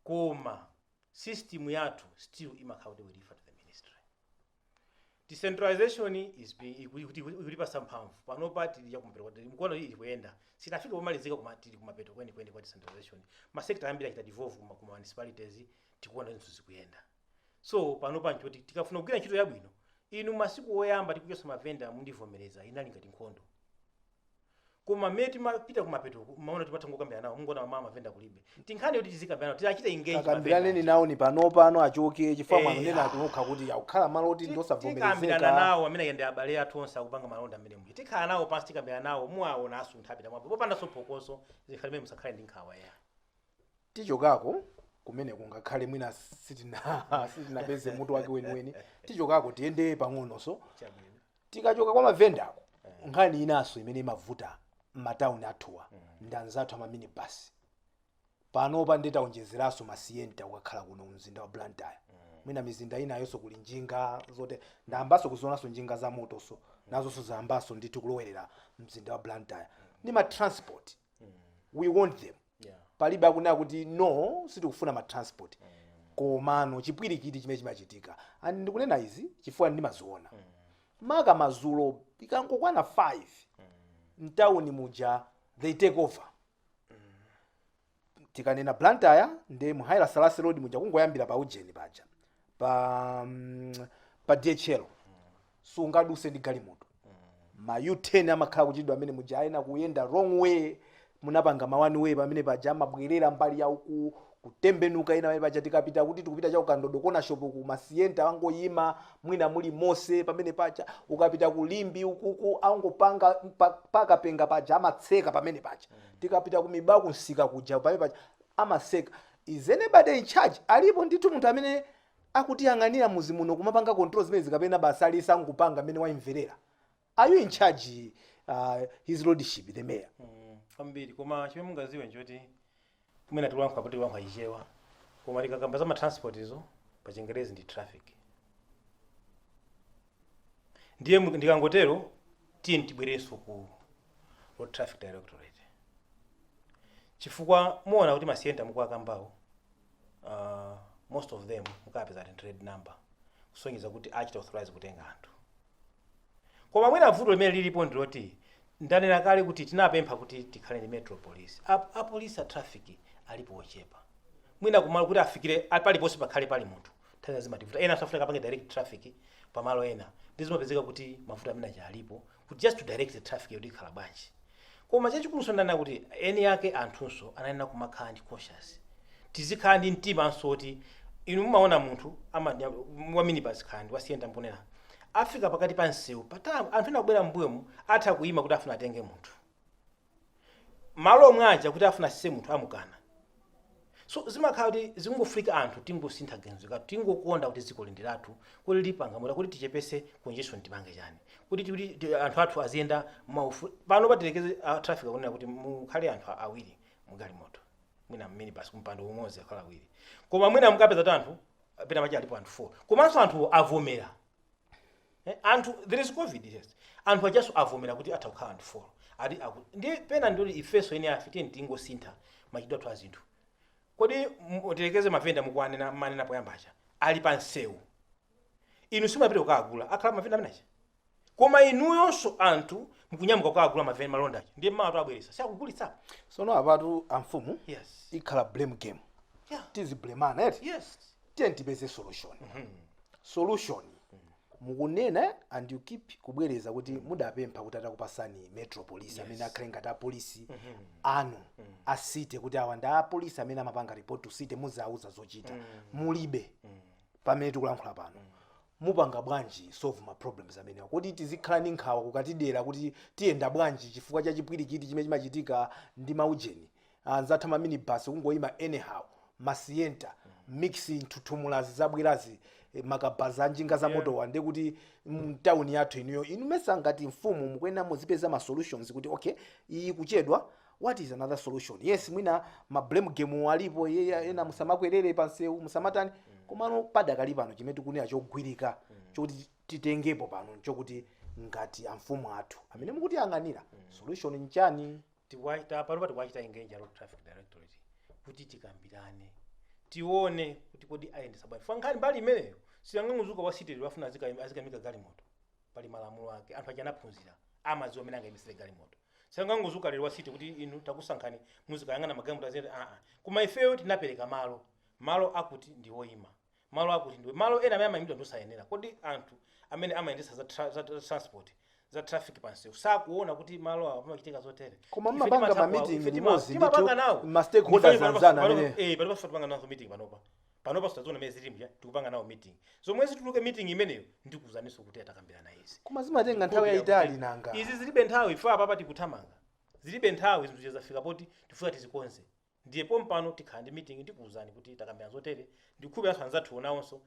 Koma system yathu still imakhala kuti we refer to the ministry. Decentralization is being ikulipasa mphamvu. Panopa tili chakumapeto, mukuona kuti ili kuyenda, sinafike pomalizika, koma tili kumapeto kwenikweni kwa decentralization. Ma sector ambiri achita devolve kuma municipalities, tikuona zinthu zikuyenda. So panopa nchoti tikafuna kugwira ntchito yabwino, inu masiku oyamba tikuchosa mavenda, mundivomereza, inali ngati nkhondo, koma mmene timapita kumapeto maona timatha kukambirana nawo, mungoona mama mavenda kulibe tinkhani yoti tizikambirana nawo, tiachite engage Kakambiraneni mavenda. nawo ni pano pano achoke, chifukwa mwanonena akunokha kuti akukhala malo oti Tikambirana ndosavomerezeka. nawo amene ayende, abale athu onse akupanga malonda amene muja, tikhala nawo pansi, tikambirana nawo, muwaona asuntha, apita mwapo popandanso phokoso, zikhale mene, musakhale ndi nkhawa ya. Tichokako kumene kungakhale mwina sitinapeze mutu wake weniweni. Tichokako tiyende pang'ononso. Chabwino. Tikachoka kwa mavendako, nkhani inanso imene imavuta m'matawuni athuwa ndi anzathu ama minibus. Panopa nditaonjezeranso masiyenta kukakhala kuno mzinda wa Blantyre, mwina mizinda inayonso kuli njinga zote, ndayambanso kuzionanso njinga za motoso, nazonso zayambanso ndithu kulowerera mzinda wa Blantyre ndi ma transport. We want them. Palibe akunena kuti no, sitikufuna ma transport, komano chipwirikiti chimene chimachitika, and ndikunena izi chifukwa ndimaziona maka mazulo ikangokwana 5, mtawuni muja they take over. Tikanena Blantyre ndi mu Haile Selassie Road muja, kungoyambira pa ujeni paja pa DHL, sungaduse ndi galimoto. Ma U10 amakhala kuchitidwa amene muja, ayena kuyenda wrong way, munapanga ma one way pamene paja, amabwerera mbali ya uku kutembenuka ina pamene paja. Tikapita kuti tikupita cha kukandodo kona shop, ku masiyenta angoyima mwina muli mose pamene paja. Ukapita ku Limbi ukuku, angopanga pakapenga paja, amatseka pamene paja. Tikapita ku Mibaku nsika kuja, pamene paja amaseka. Is anybody in charge? Alipo ndithu munthu amene akutiyang'anira muzi muno kumapanga control zimene zikapena basi alisa angupanga amene waimverera? Are you in charge, His Lordship the Mayor? Kwambiri, koma chimene mungaziwe nchoti kumene tikulankhula poti tikulankhula Chichewa, koma tikakamba za ma transport izo pa Chingerezi ndi traffic. Ndiye ndikangotero, tiye tibwerenso ku Road Traffic Directorate, chifukwa muona kuti masiyenta mukuwakambawo, most of them mukapeza ati trade number, kusonyeza kuti achita authorize kutenga anthu. Koma mwina vuto limene lilipo ndiloti ndanena kale kuti tinapempha kuti tikhale ndi metro police. Apolisi a traffic alipo ochepa, mwina kumalo kuti afikire paliponse pakhale pali munthu nthawi zimativuta. Ena safunika apange direct traffic pamalo ena, ndi zimapezeka kuti mavuto amene aja alipo kuti just to direct the traffic yoti ikhala bwanji. Koma chachikuluso ndanena kuti eni yake anthunso anayenera kumakhala ndi cautious, tizikhala ndi mtimanso kuti inu mumaona munthu wa minibus khandi wasiyenda mponera afika pakati pa msewu patali, anthu ena kubwera mbuyomu atha kuyima kuti afuna atenge munthu, malo omwe aja kuti afuna asise munthu amukana. So zimakhala kuti zingofika anthu tingosintha ganizo kathu, tingokonda kuti dziko lindi lathu, kuti lipanga muta kuti tichepese congestion, tipange chani kuti anthu athu aziyenda maufu. Pano patilekeze traffic akunena kuti mukhale anthu awiri mugalimoto, mwina minibus kumpando umodzi akhala awiri, koma mwina mukapeza kuti anthu pena machi alipo anthu 4, komanso anthu avomera. Anthu, there is COVID, yes, anthu ajaso avomera kuti atha kukhala anthu 4 ati ndi pena ndoti ifeso ene afe tiye tingosintha machitidwe athu azinthu. Kodi tilekeze mavenda mukuwanena manena poyambacha ali pa msewu, inu simapita kukagula, akhala mavenda amenacha. Koma inuyonso anthu mukunyamuka kukagula maveni malonda aja, ndiye mmawa abweresa siakugulitsa. Sono apatu amfumu, Yes. ikhala blame game. Tiziblemana eti? Yes. Tiye tipeze solution. Solution mukunena and you keep kubwereza kuti mudapempha kuti atakupasani metro police amene akhale ngati apolisi anu a city, kuti awa ndi apolisi amene amapanga report to city, muzauza zochita. Mulibe pamene tikulankhula pano. Mupanga bwanji solve ma problems amenewa, kuti tizikhala ndi nkhawa kukatidera kuti tiyenda bwanji chifukwa cha chipwirikiti chimene chimachitika ndi maujeni anzathu ma minibus kungoyima anyhow, masiyenta mix, nthuthumulazi zabwerazi, makabaza anjinga za motowa? Ndi kuti mtawuni yathu inuyo, inu mesa ngati mfumu mukuyenera muzipeza ma solutions kuti okay, iyi kuchedwa, what is another solution? Yes, mwina ma blame game alipo, yeye ena musamakwerere pansewu, musamatani, komano padakali pano chimene tikunena chogwirika chokuti titengepo pano nchokuti ngati amfumu athu amene mukutiyang'anira, solution nchani? Panopa tikuwachita engage a Road Traffic Directorate kuti tikambirane, tione kuti kodi ayendesa bwanji. Fa nkhani mbali imeneyo siyanganguzuka wa city wafuna azikamika galimoto. Pali malamulo ake, anthu aja anaphunzira, amadziwa amene angayimisire galimoto. Siyanganguzuka lero wa city kuti inu takusankhani muzikayang'ana magalimoto aziyenda, aa. Koma ifeyo tinapereka malo, malo akuti ndi oyima, malo akuti ndiwe malo ena amene amayimidwa ndi osayenera. Kodi anthu amene amayendesa za transport, za traffic pansewu sakuona kuti malo awa pamachitika zotere? Koma Ife mumapanga timatha ma meeting ife limodzi timapanga ndithu, nawo. ma stakeholders anzanu amene Panopa tipanga nawo meeting panopa. Panopa sitaziona mene zilimu, tikupanga nawo meeting. Zomwe zituluke meeting imeneyo, ndikuzaninso kuti atakambirana izi. Koma zimatenga nthawi yayitali nanga. Izi zilibe nthawi. Ife apapa tikuthamanga, zilibe nthawi. Zinthu zafika poti tifuna tizikonze. Ndiye pompano tikhala ndi meeting, ndikuwuzani kuti takambirana zotere. Ndikukhulupirira anzathu onawonso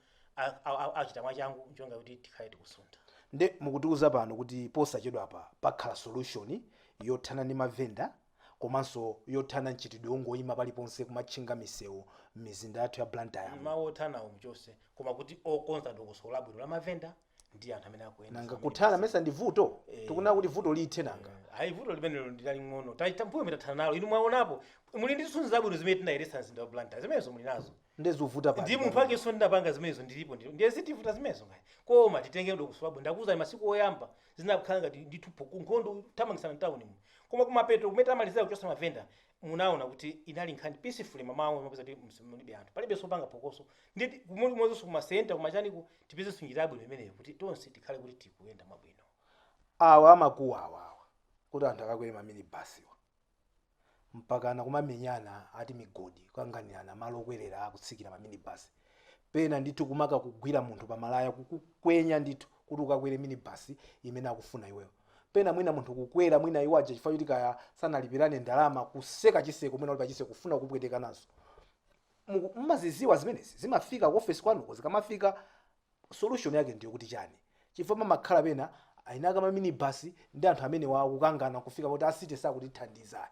achita mwachangu nchonga kuti tikhale tikusuntha. Nde mukutiuza pano kuti posachedwapa pakhala solution yothana ndi mavenda komanso yothana mchitidwe wongoyima paliponse kumatchinga misewu m'mizinda yathu ya Blantyre? Mawu othanawo mchonse, koma kuti okonza dongosolo labwino la mavenda ndi anthu amene akuyenda. Nanga kuthana mesa ndi vuto? Tikunena kuti vuto lithe nanga. Ayi, vuto limenelo ndi laling'ono. Mbuyo metathana nalo. Inu mwaonapo, muli ndi zithunzi zabwino zimene tinayeretsa mzinda wa Blantyre, zimenezo muli nazo. Ndezuvuta pali. Ndi munthu wakenso ndinapanga zimenezo, ndilipo ndilipo, ndiye zitivuta zimenezo ngayi, koma titenge dongosolo labwino. Ndakuwuzani, masiku oyamba zinakhala ngati ndithu nkhondo thamangisana mtawuni mu, koma kumapeto kumene tamalizira kuchosa mavenda, munaona kuti inali nkhani peacefully. Mamawo mapeza kuti mulibe anthu, palibe sopanga phokoso. Ndi kumodzinso kumasenta kumachaniku, tipezenso njira yabwino imeneyo kuti tonse tikhale kuti tikuyenda mwabwino. Awa amakuwa awawa kuti anthu akakwere maminibasiwa, mpakana kumamenyana ati migodi, kukanganirana malo okwerera akutsikira maminibasi. Pena ndithu kumaka kugwira munthu pamalaya, kukukwenya ndithu kuti ukakwere minibasi imene akufuna iweyo. Pena mwina munthu kukwera, mwina iwo aja chifukwa choti kaya sanalipirane ndalama, kuseka chiseko, mwina uli pachiseko kufuna kupweteka nazo. Mumaziziwa zimenezi zimafika ku office kwanuko? Zikamafika, solution yake ndiyo kuti chani? Chifukwa pamakhala pena ainaka maminibasi ndi anthu amene wakukangana kufika kuti a city sakutithandiza.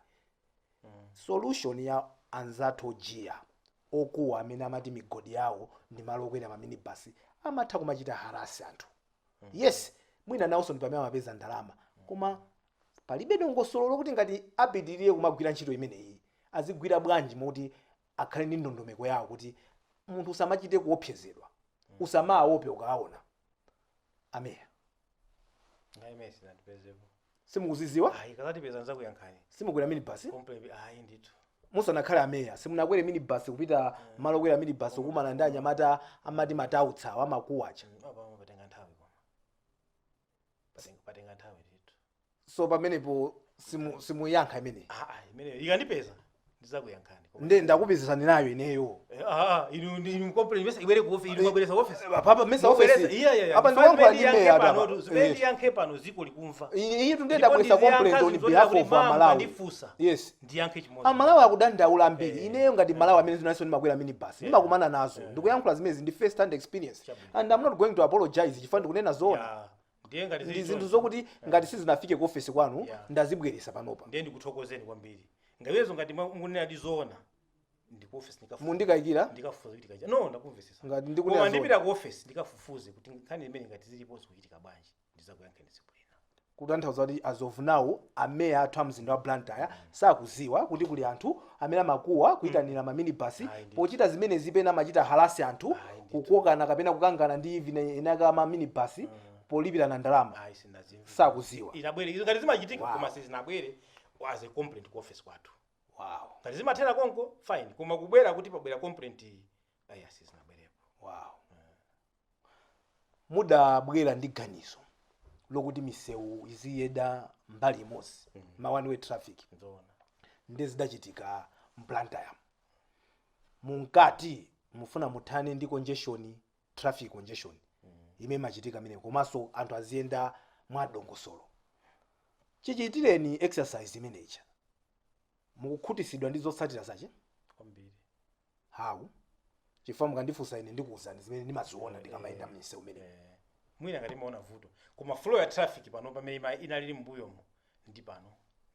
Solution ya anzathu ojiya okuwa amene amati migodi yawo ndi malo okwera maminibasi, amatha kumachita harass anthu, yes, mwina nawonso ndi pamene amapeza ndalama, koma palibe dongosolo lokuti ngati apitirire kumagwira ntchito imeneyi azigwira bwanji, moti akhale ndi ndondomeko yawo kuti munthu usamachite kuopsezedwa, usamaope ukaona ameya? Ngayi imene sinandipezepo. Simukuziziwa? Ayi, kazatipeza nzakuyankhani. Simukwera minibasi? Complaint ayi ndithu. Musanakhale ameya simunakwere minibasi kupita malo okwera minibasi kukumana ndi anyamata amati matautsa amakuwacha? Apa patenga nthawi, koma patenga nthawi ndithu. So pamenepo simuyankha imeneyi? Ah, imeneyo ikandipeza ndizakuyankhani. Nde ndakupezesani nayo ineyo. Ah, inu complaint mesa ibwere ku office, inu mwabweresa office. Papa mesa office. Iya. Apa ndikuyankhula ndi meya pano apa. zimene ndiyankhe pano ziko likumva. Iyi tunde Ndipo ndabweresa complaint on ndiziyankha behalf zinthu of zoti Amalawi. ndifunsa. Yes. Ndiyankhe chimodzi. Amalawi akudandaula ambiri. Ineyo ngati Malawi amene zinanso ndimakwera minibus, ndimakumana nazo. Ndikuyankhula zimenezi ndi first hand experience Chabwino. and I'm not going to apologize chifukwa ndikunena zoona. Ya, ndiye ngati Ndi zili zinthu choncho, zokuti ngati sizinafike ku office kwanu, ndazibweresa panopa. Ndiye ndikuthokozeni kwambiri. Ngawezo ngati mukunena ndi zoona, ndi ku office ndikafufuza. Mundikayikira? Ndikafufuza kuti kaja no ndakumvesesa. Ngati ndikunena Koma zoona. ndipita ku office ndikafufuze kuti nkhani imene ngati ziliponso kuchitika bwanji, ndizakuyankheni tsiku lina. Kutanthauza kuti as of now ameya athu a mzinda wa Blantyre sakuziwa kuti kuli anthu amene amakuwa kuyitanira maminibasi? Ayi, ndithu. Pochita zimenezi pena amachita harass anthu, Ayi, ndithu. kukokana kapena kukangana ndi even enaka maminibasi. Polipirana ndalama. Ayi, sinazimve. Sakuziwa. Inabwere izo ngati zimachitika, koma sizinabwere as a complaint ku office kwathu. Ngati zimathera konko, fine, koma kubwera kuti pabwera complaint, ayi, sizinabwerepo. Wow. Mudabwera ndi ganizo lokuti misewu iziyenda mbali imodzi, ma one way traffic. Nzoona. Ndi zidachitika mBlantyre. Munkati mufuna muthane ndi congestion, traffic congestion imene imachitika imene, komanso anthu aziyenda mwadongosolo. Chichitireni exercise imeneja, mukukhutisidwa ndi zotsatira zache? Kwambiri. How? Chifukwa mukandifunsa ine, ndikuwuzani zimene ndimaziona ndikamayenda m'misewu imene. Mwina ngati maona vuto, koma flow ya traffic pano pamene inalili m'mbuyomo ndi pano,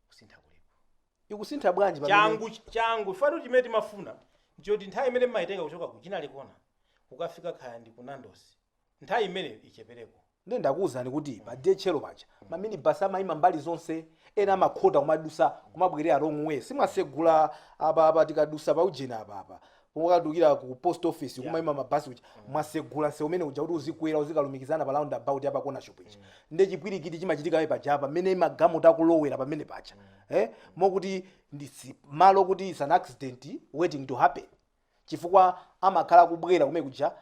kusintha kulipo. Ikusintha bwanji Changu changu fatu chimene timafuna nchoti nthawi imene mmayitenga kuchoka ku Chinalikona kukafika khaya ndi ku Nandos, nthawi imeneyo ichepereko. Ndiye ndakuwuzani kuti pa DHL paja maminibus amayima mbali zonse, ena amakhota kumadusa, kumabwerera wrong way. Simwasegula apa apa, tikadusa pa ujeni apa apa pokadukira ku post office, kumayima mabasi uja. Mwasegula nsewu umene uja kuti uzikwera, uzikalumikizana pa roundabout apa corner shop ija. Ndiye chipwirikiti chimachitika pamene paja apa mmene magalimoto akulowera pamene paja, mokuti ndi malo kuti is an accident waiting to happen, chifukwa amakhala kubwera kumene kuja,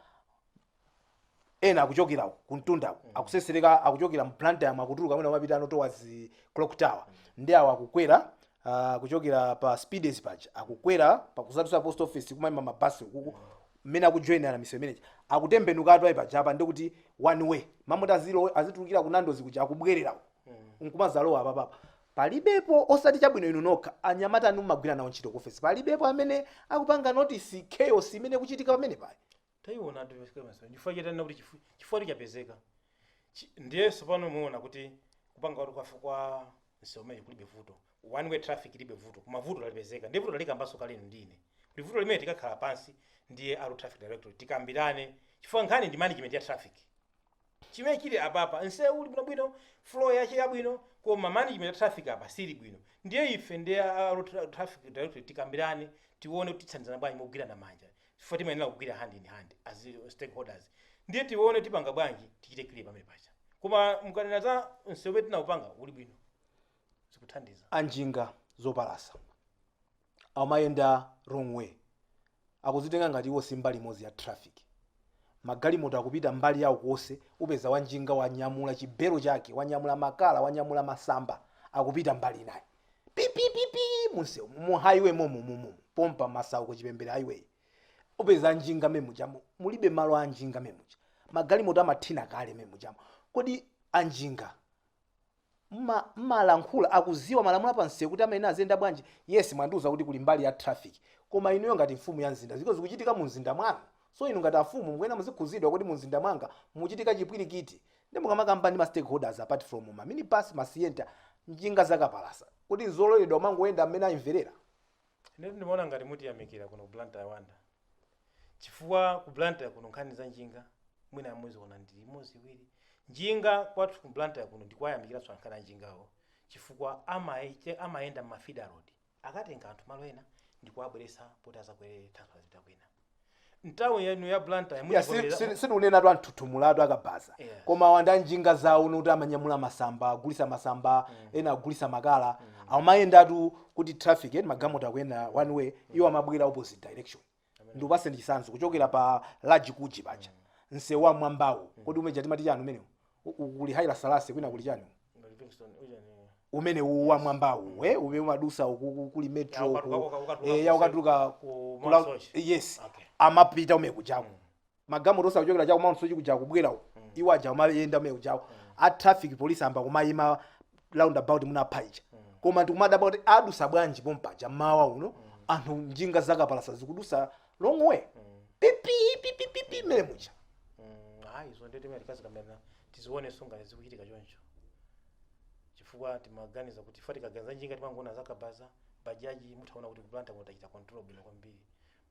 ena akuchokera kumtundako, akusesereka, akuchokera mBlantyre, akutuluka mwina amapita ano towards Clock Tower, ndi awo akukwera kuchokera pa Speedies paja, akukwera pakuzadusa post office, kumayima mabasi ukuku mmene akujoinana misewu imeneji, akutembenukatu ayi pajapa, ndikuti one way mamoti azitulukira ku Nandos kuja, akubwerera nkumazalowa apapapa. Palibepo osati chabwino inu nokha, anyamata anu mmagwira nawo ntchito ku office, palibepo amene akupanga notice chaos imene kuchitika pamene pali? Tayiona chifukwa chitanena kuti chifukwa chapezeka. Ndiyenso pano muona kuti kupanga kuti kwafe kwa msewu umene kulibe vuto, one way traffic ilibe vuto, koma vuto lalipezeka. Ndiye vuto lalikambanso kalenu ndine kuti vuto limene tikakhala pansi ndiye a Road Traffic Directorate tikambirane, chifukwa nkhani ndi management ya traffic. Chimene chili apapa, nsewu uli bwinobwino, flow yache yabwino, koma management ya traffic apa sili bwino. Ndiye ife ndiye a Road Traffic Directorate tikambirane, tione kuti tithandizana bwanji mogwirana manja, chifukwa timayenera kugwira hand in hand as stakeholders. Ndiye tione tipanga bwanji, tichite clear pamene pacha. Koma mukanena za nsewu umene tinawupanga, uli bwino, zikuthandiza. Anjinga zopalasa amayenda wrong way, akuzitenga ngati iwo si mbali imodzi ya traffic. Magalimoto akupita mbali yawo konse, upeza wanjinga wanyamula chibelo chake, wanyamula makala, wanyamula masamba, akupita mbali inayi, pipipipi, munsewu mu highway momo momo pompa Masauko Chipembere Highway. Upeza anjinga memuchamo, mulibe malo a anjinga memucha, magalimoto amathina kale memuchamo. Kodi anjinga mmalankhula, akuziwa malamulo apansewu kuti amene aziyenda bwanji? Yes, mwandiuza kuti kuli mbali ya traffic, koma inuyo ngati mfumu ya mzinda, ziko zikuchitika mu mzinda mwanu, so inu ngati afumu mukuyena muzikhuzidwa kuti mu mzinda mwanga muchitika chipwirikiti. Ndi mukamakamba ndi ma stakeholders, apart from ma minibus, ma Sienta, njinga zakapalasa, kuti nzololedwa umangoyenda mmene ayimverera? Ine ndimaona ngati mutiyamikira kuno ku Blantyre wanda, chifukwa ku Blantyre kuno nkhani za njinga mwina muziona ndi imodzi, iwiri njinga. Kwathu ku Blantyre kuno ndikuwayamikiranso ankhani a njingawo, chifukwa amayenda mma feeder road, akatenga anthu malo ena ndikuwabweresa poti azakwere transport azipita kwina mtawuni yanu ya Blantyre. Ya, sindikunena anthuthumulatu akabaza, koma wanda njinga zawo nuti amanyamula masamba, agulisa masamba, ena agulisa makala, amayendatu kuti traffic eni magalimoto akuyenda one way, iwo amabwera opposite direction. Ndikupase ndichisanzo, kuchokera pa Large Kuji paja, msewu wa mwambawo, kodi umeja timati chani umenewu? Kuli Haile Selassie, kwina kuli chani? Livingstone, uja ni Umene uwu wa mwambawu, umene umadusa uku kuli Metro Ya, uku, ya ukatuluka ukatuluka ku Mount Soche. Yes. Okay. Amapita umene kujako, magalimoto osakuchokera cha ku Mount Soche kuja kubwera uku, iwo aja amayenda umene kujako. A traffic police amba kumayima roundabout munapha ija, koma ndikumadabwa kuti adusa bwanji pompaja mmawa uno, anthu njinga zakapalasa zikudusa long way, pipi pipi pipi, mmene muja. Ayi, izo ndiye timene tikazikamena tizionenso ngati zikuchitika choncho, chifukwa timaganiza kuti fa tikaganiza njinga timangoona zakabaza, bajaji. Muthaona kuti ku Blantyre kuno tachita control bwino kwambiri,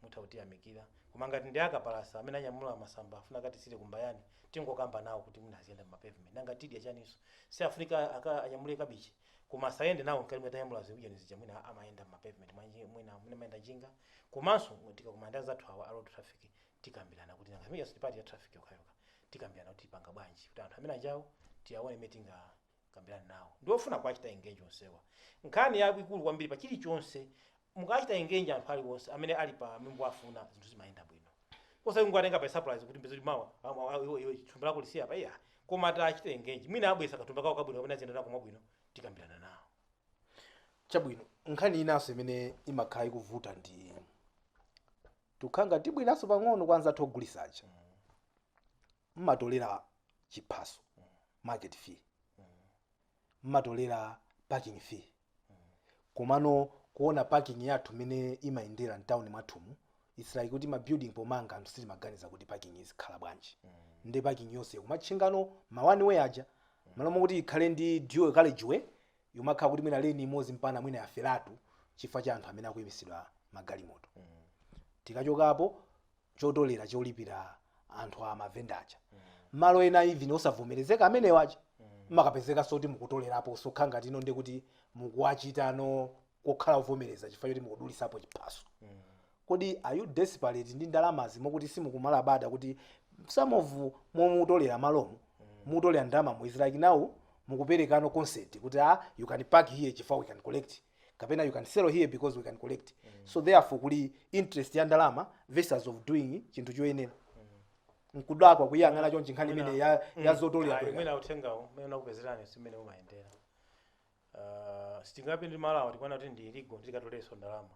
mutha kutiyamikira. Koma ngati ndi akapalasa amene anyamula masamba afuna katisire kumbayani, tingokamba nawo kuti mwina aziyenda mma pavement, nanga tidya chaninso? Si afunika aka anyamule kabichi, koma asayende nawo mkati mwatanyamula ziujeni zija, mwina amayenda mma pavement mwina mwina amayenda njinga. Komanso tikakumana zathu awa a road traffic, tikambirana kuti nanga imene part ya traffic yokhayokha. Tikambirana kuti tipanga bwanji kuti anthu amene ajawo tiyaone imene tingakambirane nawo. Ndiofuna kuachita engage onsewa. Nkhani yaikulu kwambiri pa chilichonse, mukachita engage anthu aliwonse amene ali pa mimbo afuna, zinthu zimayenda bwino. Osati kungowatenga pa surprise kuti mbezi mawa iwe thumba lako lisiya pa iya, koma tachita engage, mwina abwesa kathumba kawo kabwino kapena ziyenda nako mwabwino, tikambirana nawo. Chabwino, nkhani inanso imene imakhala ikuvuta ndi tukhanga tibwinanso pang'ono kwa anzathu ogulisaja, mmatolera chiphaso, market fee, mmatolera parking fee, komano kuona parking yathu imene imayendera mtawuni mwathumu, it's like kuti ma building pomanga anthu sitimaganiza kuti parking izikhala bwanji. Ndi parking yonse kumatchingano ma one way aja, malo mokuti ikhale ndi dual carriageway, yumakhala kuti mwina lane imodzi mpana mwina yaferatu chifukwa cha anthu amene akuyimisidwa magalimoto. Tikachokapo, chotolera cholipira anthu a mavenda aja, malo ena even osavomerezeka amenewo aja mmakapezeka soti mukutolerapo, sokha ngati ino ndi kuti mukuwachitano kokhala kuvomereza chifukwa choti mukudulisapo chiphaso. Kodi are you desperate ndi ndalamazi mokuti simukumalabada kuti some of momutolera malomo, mutolera ndalama, is like now mukuperekano consent kuti ah, you can park here chifukwa we can collect, kapena you can sell here because we can collect? So therefore kuli interest ya ndalama versus of doing chinthu choyenera. Nkudakwa kuyang'ana chonchi nkhani imene ya zotolera tolera. Mwina uthengawo umene unakupezerani simene umayendera. Sitingape ndi malawa tikuona kuti ndi illegal, ndikatoleso ndalama.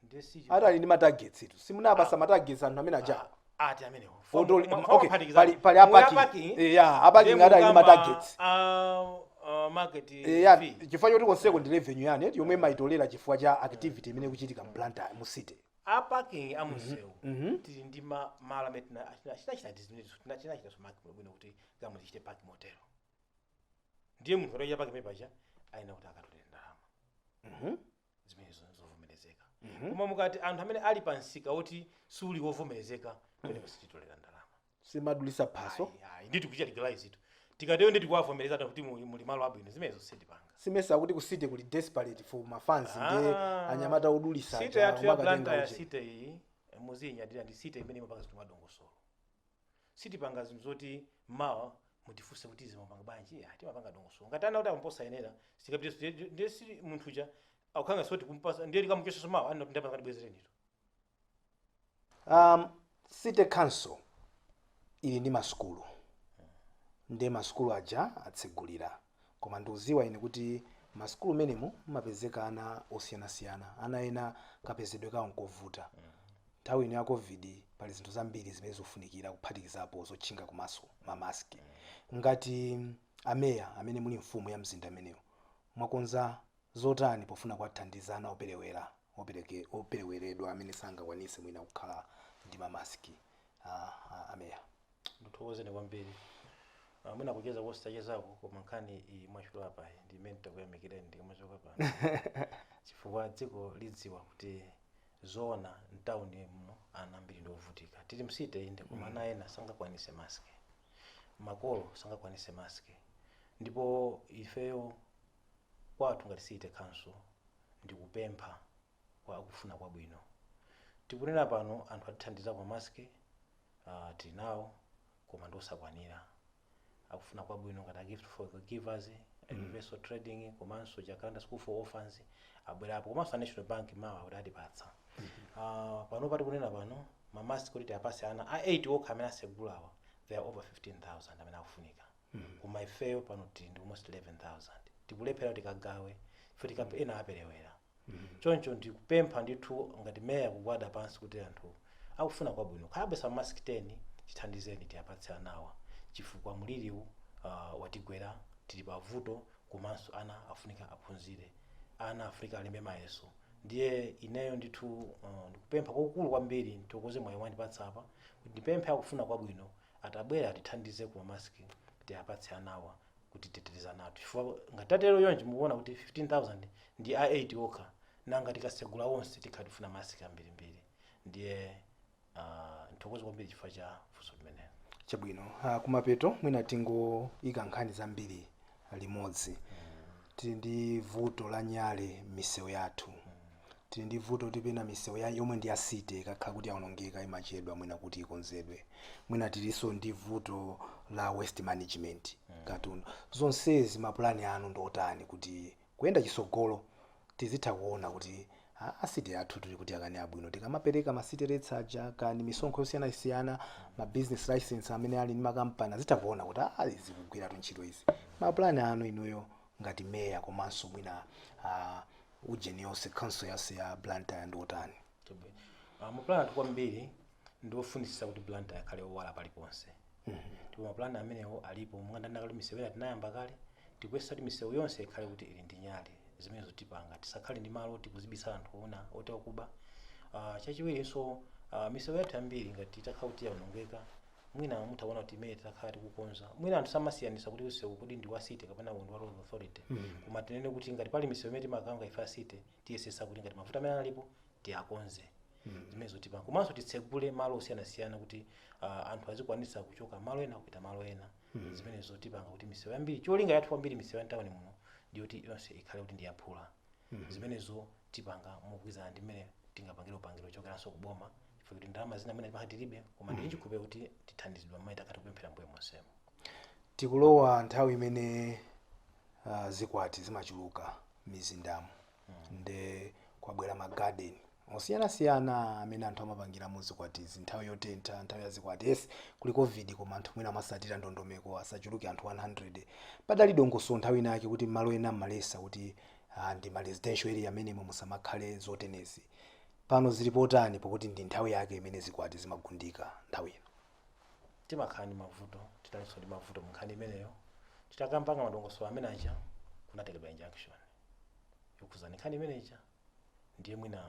Ndiye si Atali ndi ma targets itu, simunapasa ma targets anthu amene aja? Ati amenewo? Okay, pali a parking. Yeah, a parking atali ndi ma targets. Market Yeah, fee. Chifukwa choti konseko ndi revenue yani yomwe imayitolera chifukwa cha activity imene ikuchitika mBlantyre mu city. A parking amunsewu, tili ndi malo amene tinachita so mark bwino kuti gamwe tichite park motero. Ndiye munthu atachita park pamene paja ayena kuti akatolere ndalama zimene zovomerezeka. Koma mukati anthu amene ali pa msika woti suli wovomerezeka, pamenepo sititolera ndalama. Simadulisa phaso? Ayi, ayi, nditi kuchita legalize itu, tikatero nditi kuwavomereza anthu kuti muli malo abwino, zimenezo sitipanga. Simesa kuti ku city kuli desperate for ma funds, ndiye Ah. anyamata odulisa City aja yathu ya umakatenga Blantyre, uje. city iyi muziyinyadira, ndi city imene imapanga zinthu mwadongosolo. Sitipanga zinthu zoti mawa mutifunse kuti izi mapanga bwanji. Ya, timapanga dongosolo. Ngati ana kuti amposa yenera, sitikapita ndiye si munthu uja akukhanga soti kumpasa, ndiye tikamuchosesa mawa ani ndapanga ndibwezerenitu. City council ili ndi masukulu, ndi masukulu aja atsegulira, koma ndikuziwa ine kuti masukulu menemo mumapezeka ana osiyanasiyana, ana ena kapezedwe kawo nkovuta. Nthawi ino ya COVID pali zinthu zambiri zimene zikufunikira, kuphatikizapo zotchinga kumaso, mamaski. Ngati ameya amene muli mfumu ya mzinda amenewo, mwakonza zotani pofuna kuwathandiza ana operewera, opereweredwa amene sangakwanise mwina kukhala ndi mamaski, ameya? Ndithokozeni kwambiri. Mwina kucheza kositachezako, koma nkhani iyi mwachula apa ndi imene takuyamikireni ndikamachoka pano, chifukwa dziko lidziwa kuti zoona mtawuni muno ana ambiri ndi ovutika. Tili m city inde, koma ana ena sangakwanise mask, makolo sangakwanise mask. Ndipo ifeyo kwathu ngati city council ndikupempha kwa akufuna kwabwino. Tikunena pano anthu atithandiza kwa mask, tili nawo koma ndosakwanira. Akufuna kwabwino ngati a Gift for the Givers, Universal Trading, komanso Jacaranda School for Orphans abwerapo, komanso a National Bank mawa kuti atipatsa. Pano pati kunena pano mamaski kuti tiapase ana a 8 okha amene asegulawa, they are over 15,000 amene akufunika, koma ifeyo pano tili ndi almost 11,000. Tikulephera kuti tikagawe ife tikape ena aperewera. Choncho ndikupempha ndithu ngati meya kugwada pansi kuti anthu akufuna kwabwino khalabwesa mask 10, tithandizeni tiyapatse anawa, chifukwa mliriwu watigwera, tili pavuto, komanso ana afunika aphunzire, ana afunika alembe mayeso. Ndiye ineyo ndithu ndikupempha kwakukulu kwambiri, ndithokoze mwayi wandipatsa apa kuti ndipemphe akufuna kwabwino atabwera atithandize ku maski tiyapatse anawa kuti titeteze anathu, chifukwa ngatatero yonje mukuona kuti 15,000 ndi a 8 okha, nanga tikasegula onse tikhala tifuna masiki ambirimbiri. Ndiye nthokoze kwambiri chifukwa cha funso limenelo. Chabwino, kumapeto mwina tingoyika nkhani zambiri limodzi. Tili ndi vuto la nyale m'misewu yathu. Tili ndi vuto kuti pena misewu yomwe ndi ya city ikakhala kuti yaonongeka imachedwa mwina kuti ikonzedwe. Mwina tilinso ndi vuto la waste management, katundu. Zonsezi mapulani anu ndi otani kuti kuyenda chisogolo tizitha kuona kuti a city athu tili kuti akani abwino, tikamapereka ma city rates aja kani misonkho yosiyanasiyana, ma business license amene ali ndi makampani, azitha kuona kuti izi zikugwiratu ntchito izi? Mapulani anu inuyo ngati meya komanso mwina ujeni yonse, council yonse ya Blantyre, ndi otani? Chabwino. Mapulani athu kwambiri ndiofunisisa kuti Blantyre akhale owala paliponse, ndipo mapulani amenewo alipo. Monga ndanena kale, misewu ina tinayamba kale, tikuyesa kuti misewu yonse ikhale kuti ili ndi nyale. Zimenezo tipanga, tisakhale ndi malo tikuzibisa anthu ona oti akuba. Chachiwirinso, misewu yathu yambiri ngati itakhala kuti yaonongeka, mwina mutaona kuti imene takhala tikukonza, mwina anthu samasiyanisa kuti usewu kuti ndi wa city kapena ndi wa road authority. Koma tinene kuti ngati pali misewu imene timakanga ife a city, tiyesesa kuti ngati mavuto amene alipo tiakonze. Zimenezo tipanga. Komanso titsegule malo osiyanasiyana kuti anthu azikwanisa kuchoka malo ena kupita malo ena. Zimenezo tipanga kuti misewu yambiri, cholinga yathu kwambiri misewu ya mtawuni muno ndiyoti yonse ikhale kuti ndiyaphula. Zimenezo tipanga mogwirizana ndi mmene tingapangire upangiro ochokeranso kuboma, chifukwa kuti ndalama zina mwina timakhala tilibe, koma ndili chikhulupiriro kuti tithandizidwa mmene takati kupemphera mbuye monsemo. Tikulowa nthawi imene zikwati zimachuluka m'mizindamo, nde kwabwera ma garden osiyanasiyana amene anthu amapangiramo zikwatizi nthawi yotentha, nthawi ya zikwati. Yes, kuli COVID, koma anthu mwina amasatira ndondomeko, asachuluke anthu 100. Padali dongosolo nthawi inake kuti malo ena mmalesa kuti ndi ma residential area amenemo musamakhale zotenezi. Pano zilipo tani, pokuti ndi nthawi yake imene zikwati zimagundika nthawi ino? Timakhala ndi mavuto, titalinso ndi mavuto mu nkhani imeneyo. Titakambanga madongosolo amene aja, kunatekedwa injunction yokhuzana nkhani imeneja. Ndiye mwina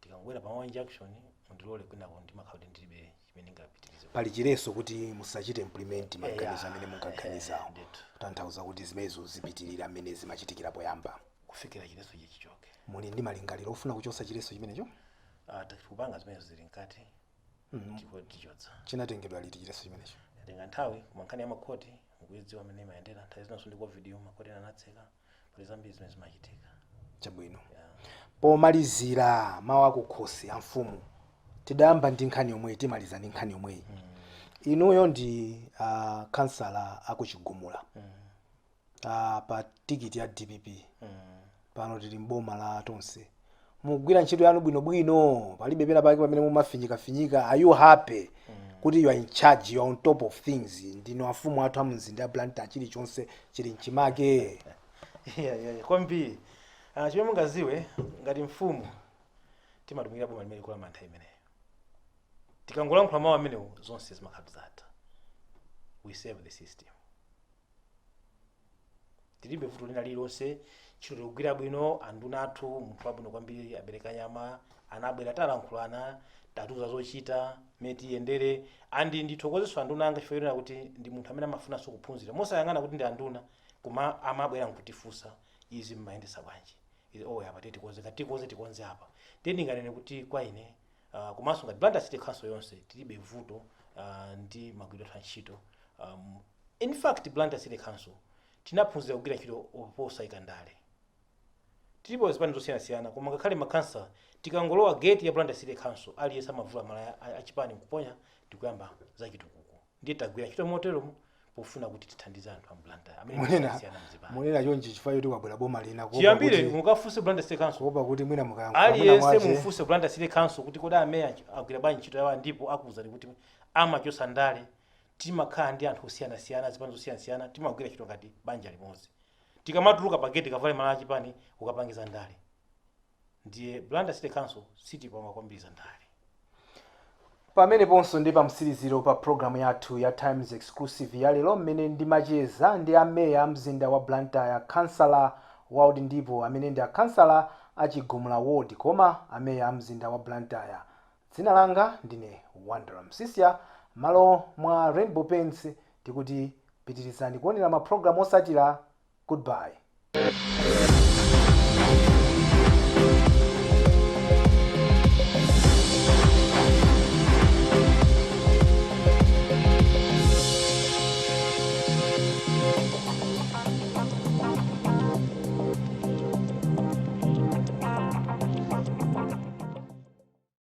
tikangobwera pa injunction, mundilole, kwinako ndimakhala kuti ndilibe chimene ndingapitirize. Pali chileso kuti musachite implement maganizo amene munkaganizawo? Ndithu. Kutanthauza kuti zimenezo zipitirira amene zimachitikira poyamba? Kufikira chileso chichoke. Muli ndi malingaliro ofuna kuchosa chileso chimenecho? Tikupanga zimenezo, zili mkati, ndipo tichotsa. Chinatengedwa liti chileso chimenecho? Yatenga nthawi, koma nkhani ya makhoti mukuidziwa amene imayendera. Nthawi zinanso ndi COVID, makhoti ena anatseka, pali zambiri zimene zimachitika. Chabwino. Yeah. Pomalizira, mawu akukhosi a mfumu. Tidayamba ndi nkhani yomweyi, timaliza ndi nkhani yomweyi. Inuyo ndi kansala akuchigumula pa tikiti ya DPP. Pano tili mboma la Tonse. Mugwira ntchito yanu bwinobwino? Palibe pena pake pamene mumafinyikafinyika? Are you happy kuti you are in charge, you are on top of things, ndinu afumu athu amumzinda ya Blantyre, chilichonse chili mchimake? Yeah, kwambiri. Chimene mungaziwe, ngati mfumu timatumikira boma limene likulamula nthawi imeneyo. Tikangolankhula mawu amenewo, zonse zimakhala zatha. We serve the system. Tilibe vuto lina lililonse, ntchito tikugwira bwino. Anduna athu, munthu wabwino kwambiri, abereka nyama, anabwera, talankhulana, tatuza zochita, mmene tiyendere. Andi ndithokozenso anduna anga chifukwa chonena kuti ndi munthu amene amafunanso kuphunzira, mosayang'ana kuti ndi anduna, koma amabwera nkutifunsa, "Izi mmayendesa bwanji? Izi, oh, apa tiye tikonze, ngati tikonze, tikonze apa." Ndiye ndinganene kuti kwa ine, komanso ngati Blantyre City Council yonse, tilibe vuto ndi magwiridwe athu a ntchito. In fact, Blantyre City Council tinaphunzira kugwira ntchito posayika ndale. Tilipo zipani zosiyanasiyana, koma ngakhale makhansala, tikangolowa gate ya Blantyre City Council, aliyense amavula malaya achipani nkuponya, tikuyamba zachitukuko. Ndiye tagwira ntchito moteromo pofuna kuti tithandize anthu a Blantyre amene Munena osiyana mzipani. Munena chonchi chifukwa choti kwabwera boma lina, kuopa Chiyambire mukafunse Blantyre City Council. Kuopa kuti mwina mukayankhula mwina Aliyense mwache mufunse Blantyre City Council kuti kodi ameya agwira bwanji ntchito yawo, ndipo akuwuzani kuti amachosa ndale. Timakhala ndi anthu osiyanasiyana, zipani zosiyanasiyana, timagwira ntchito ngati banja limodzi. Tikamatuluka pa gate, kavale malaya achipani ukapangiza ndale. Ndiye Blantyre City Council sitipanga kwambiri za ndale. Pameneponso ndi pamtsiriziro pa programu yathu ya Times Exclusive ya lero, mmene ndimacheza ndi ameya a mzinda wa Blantyre, Kansala Wald Ndipo, amene ndi akansala achigumula ward koma ameya a mzinda wa Blantyre. Dzina langa ndine Wandera Msisya. Malo mwa Rainbow Paints tikuti pitirizani kuonera mapulogalamu osatira. Goodbye.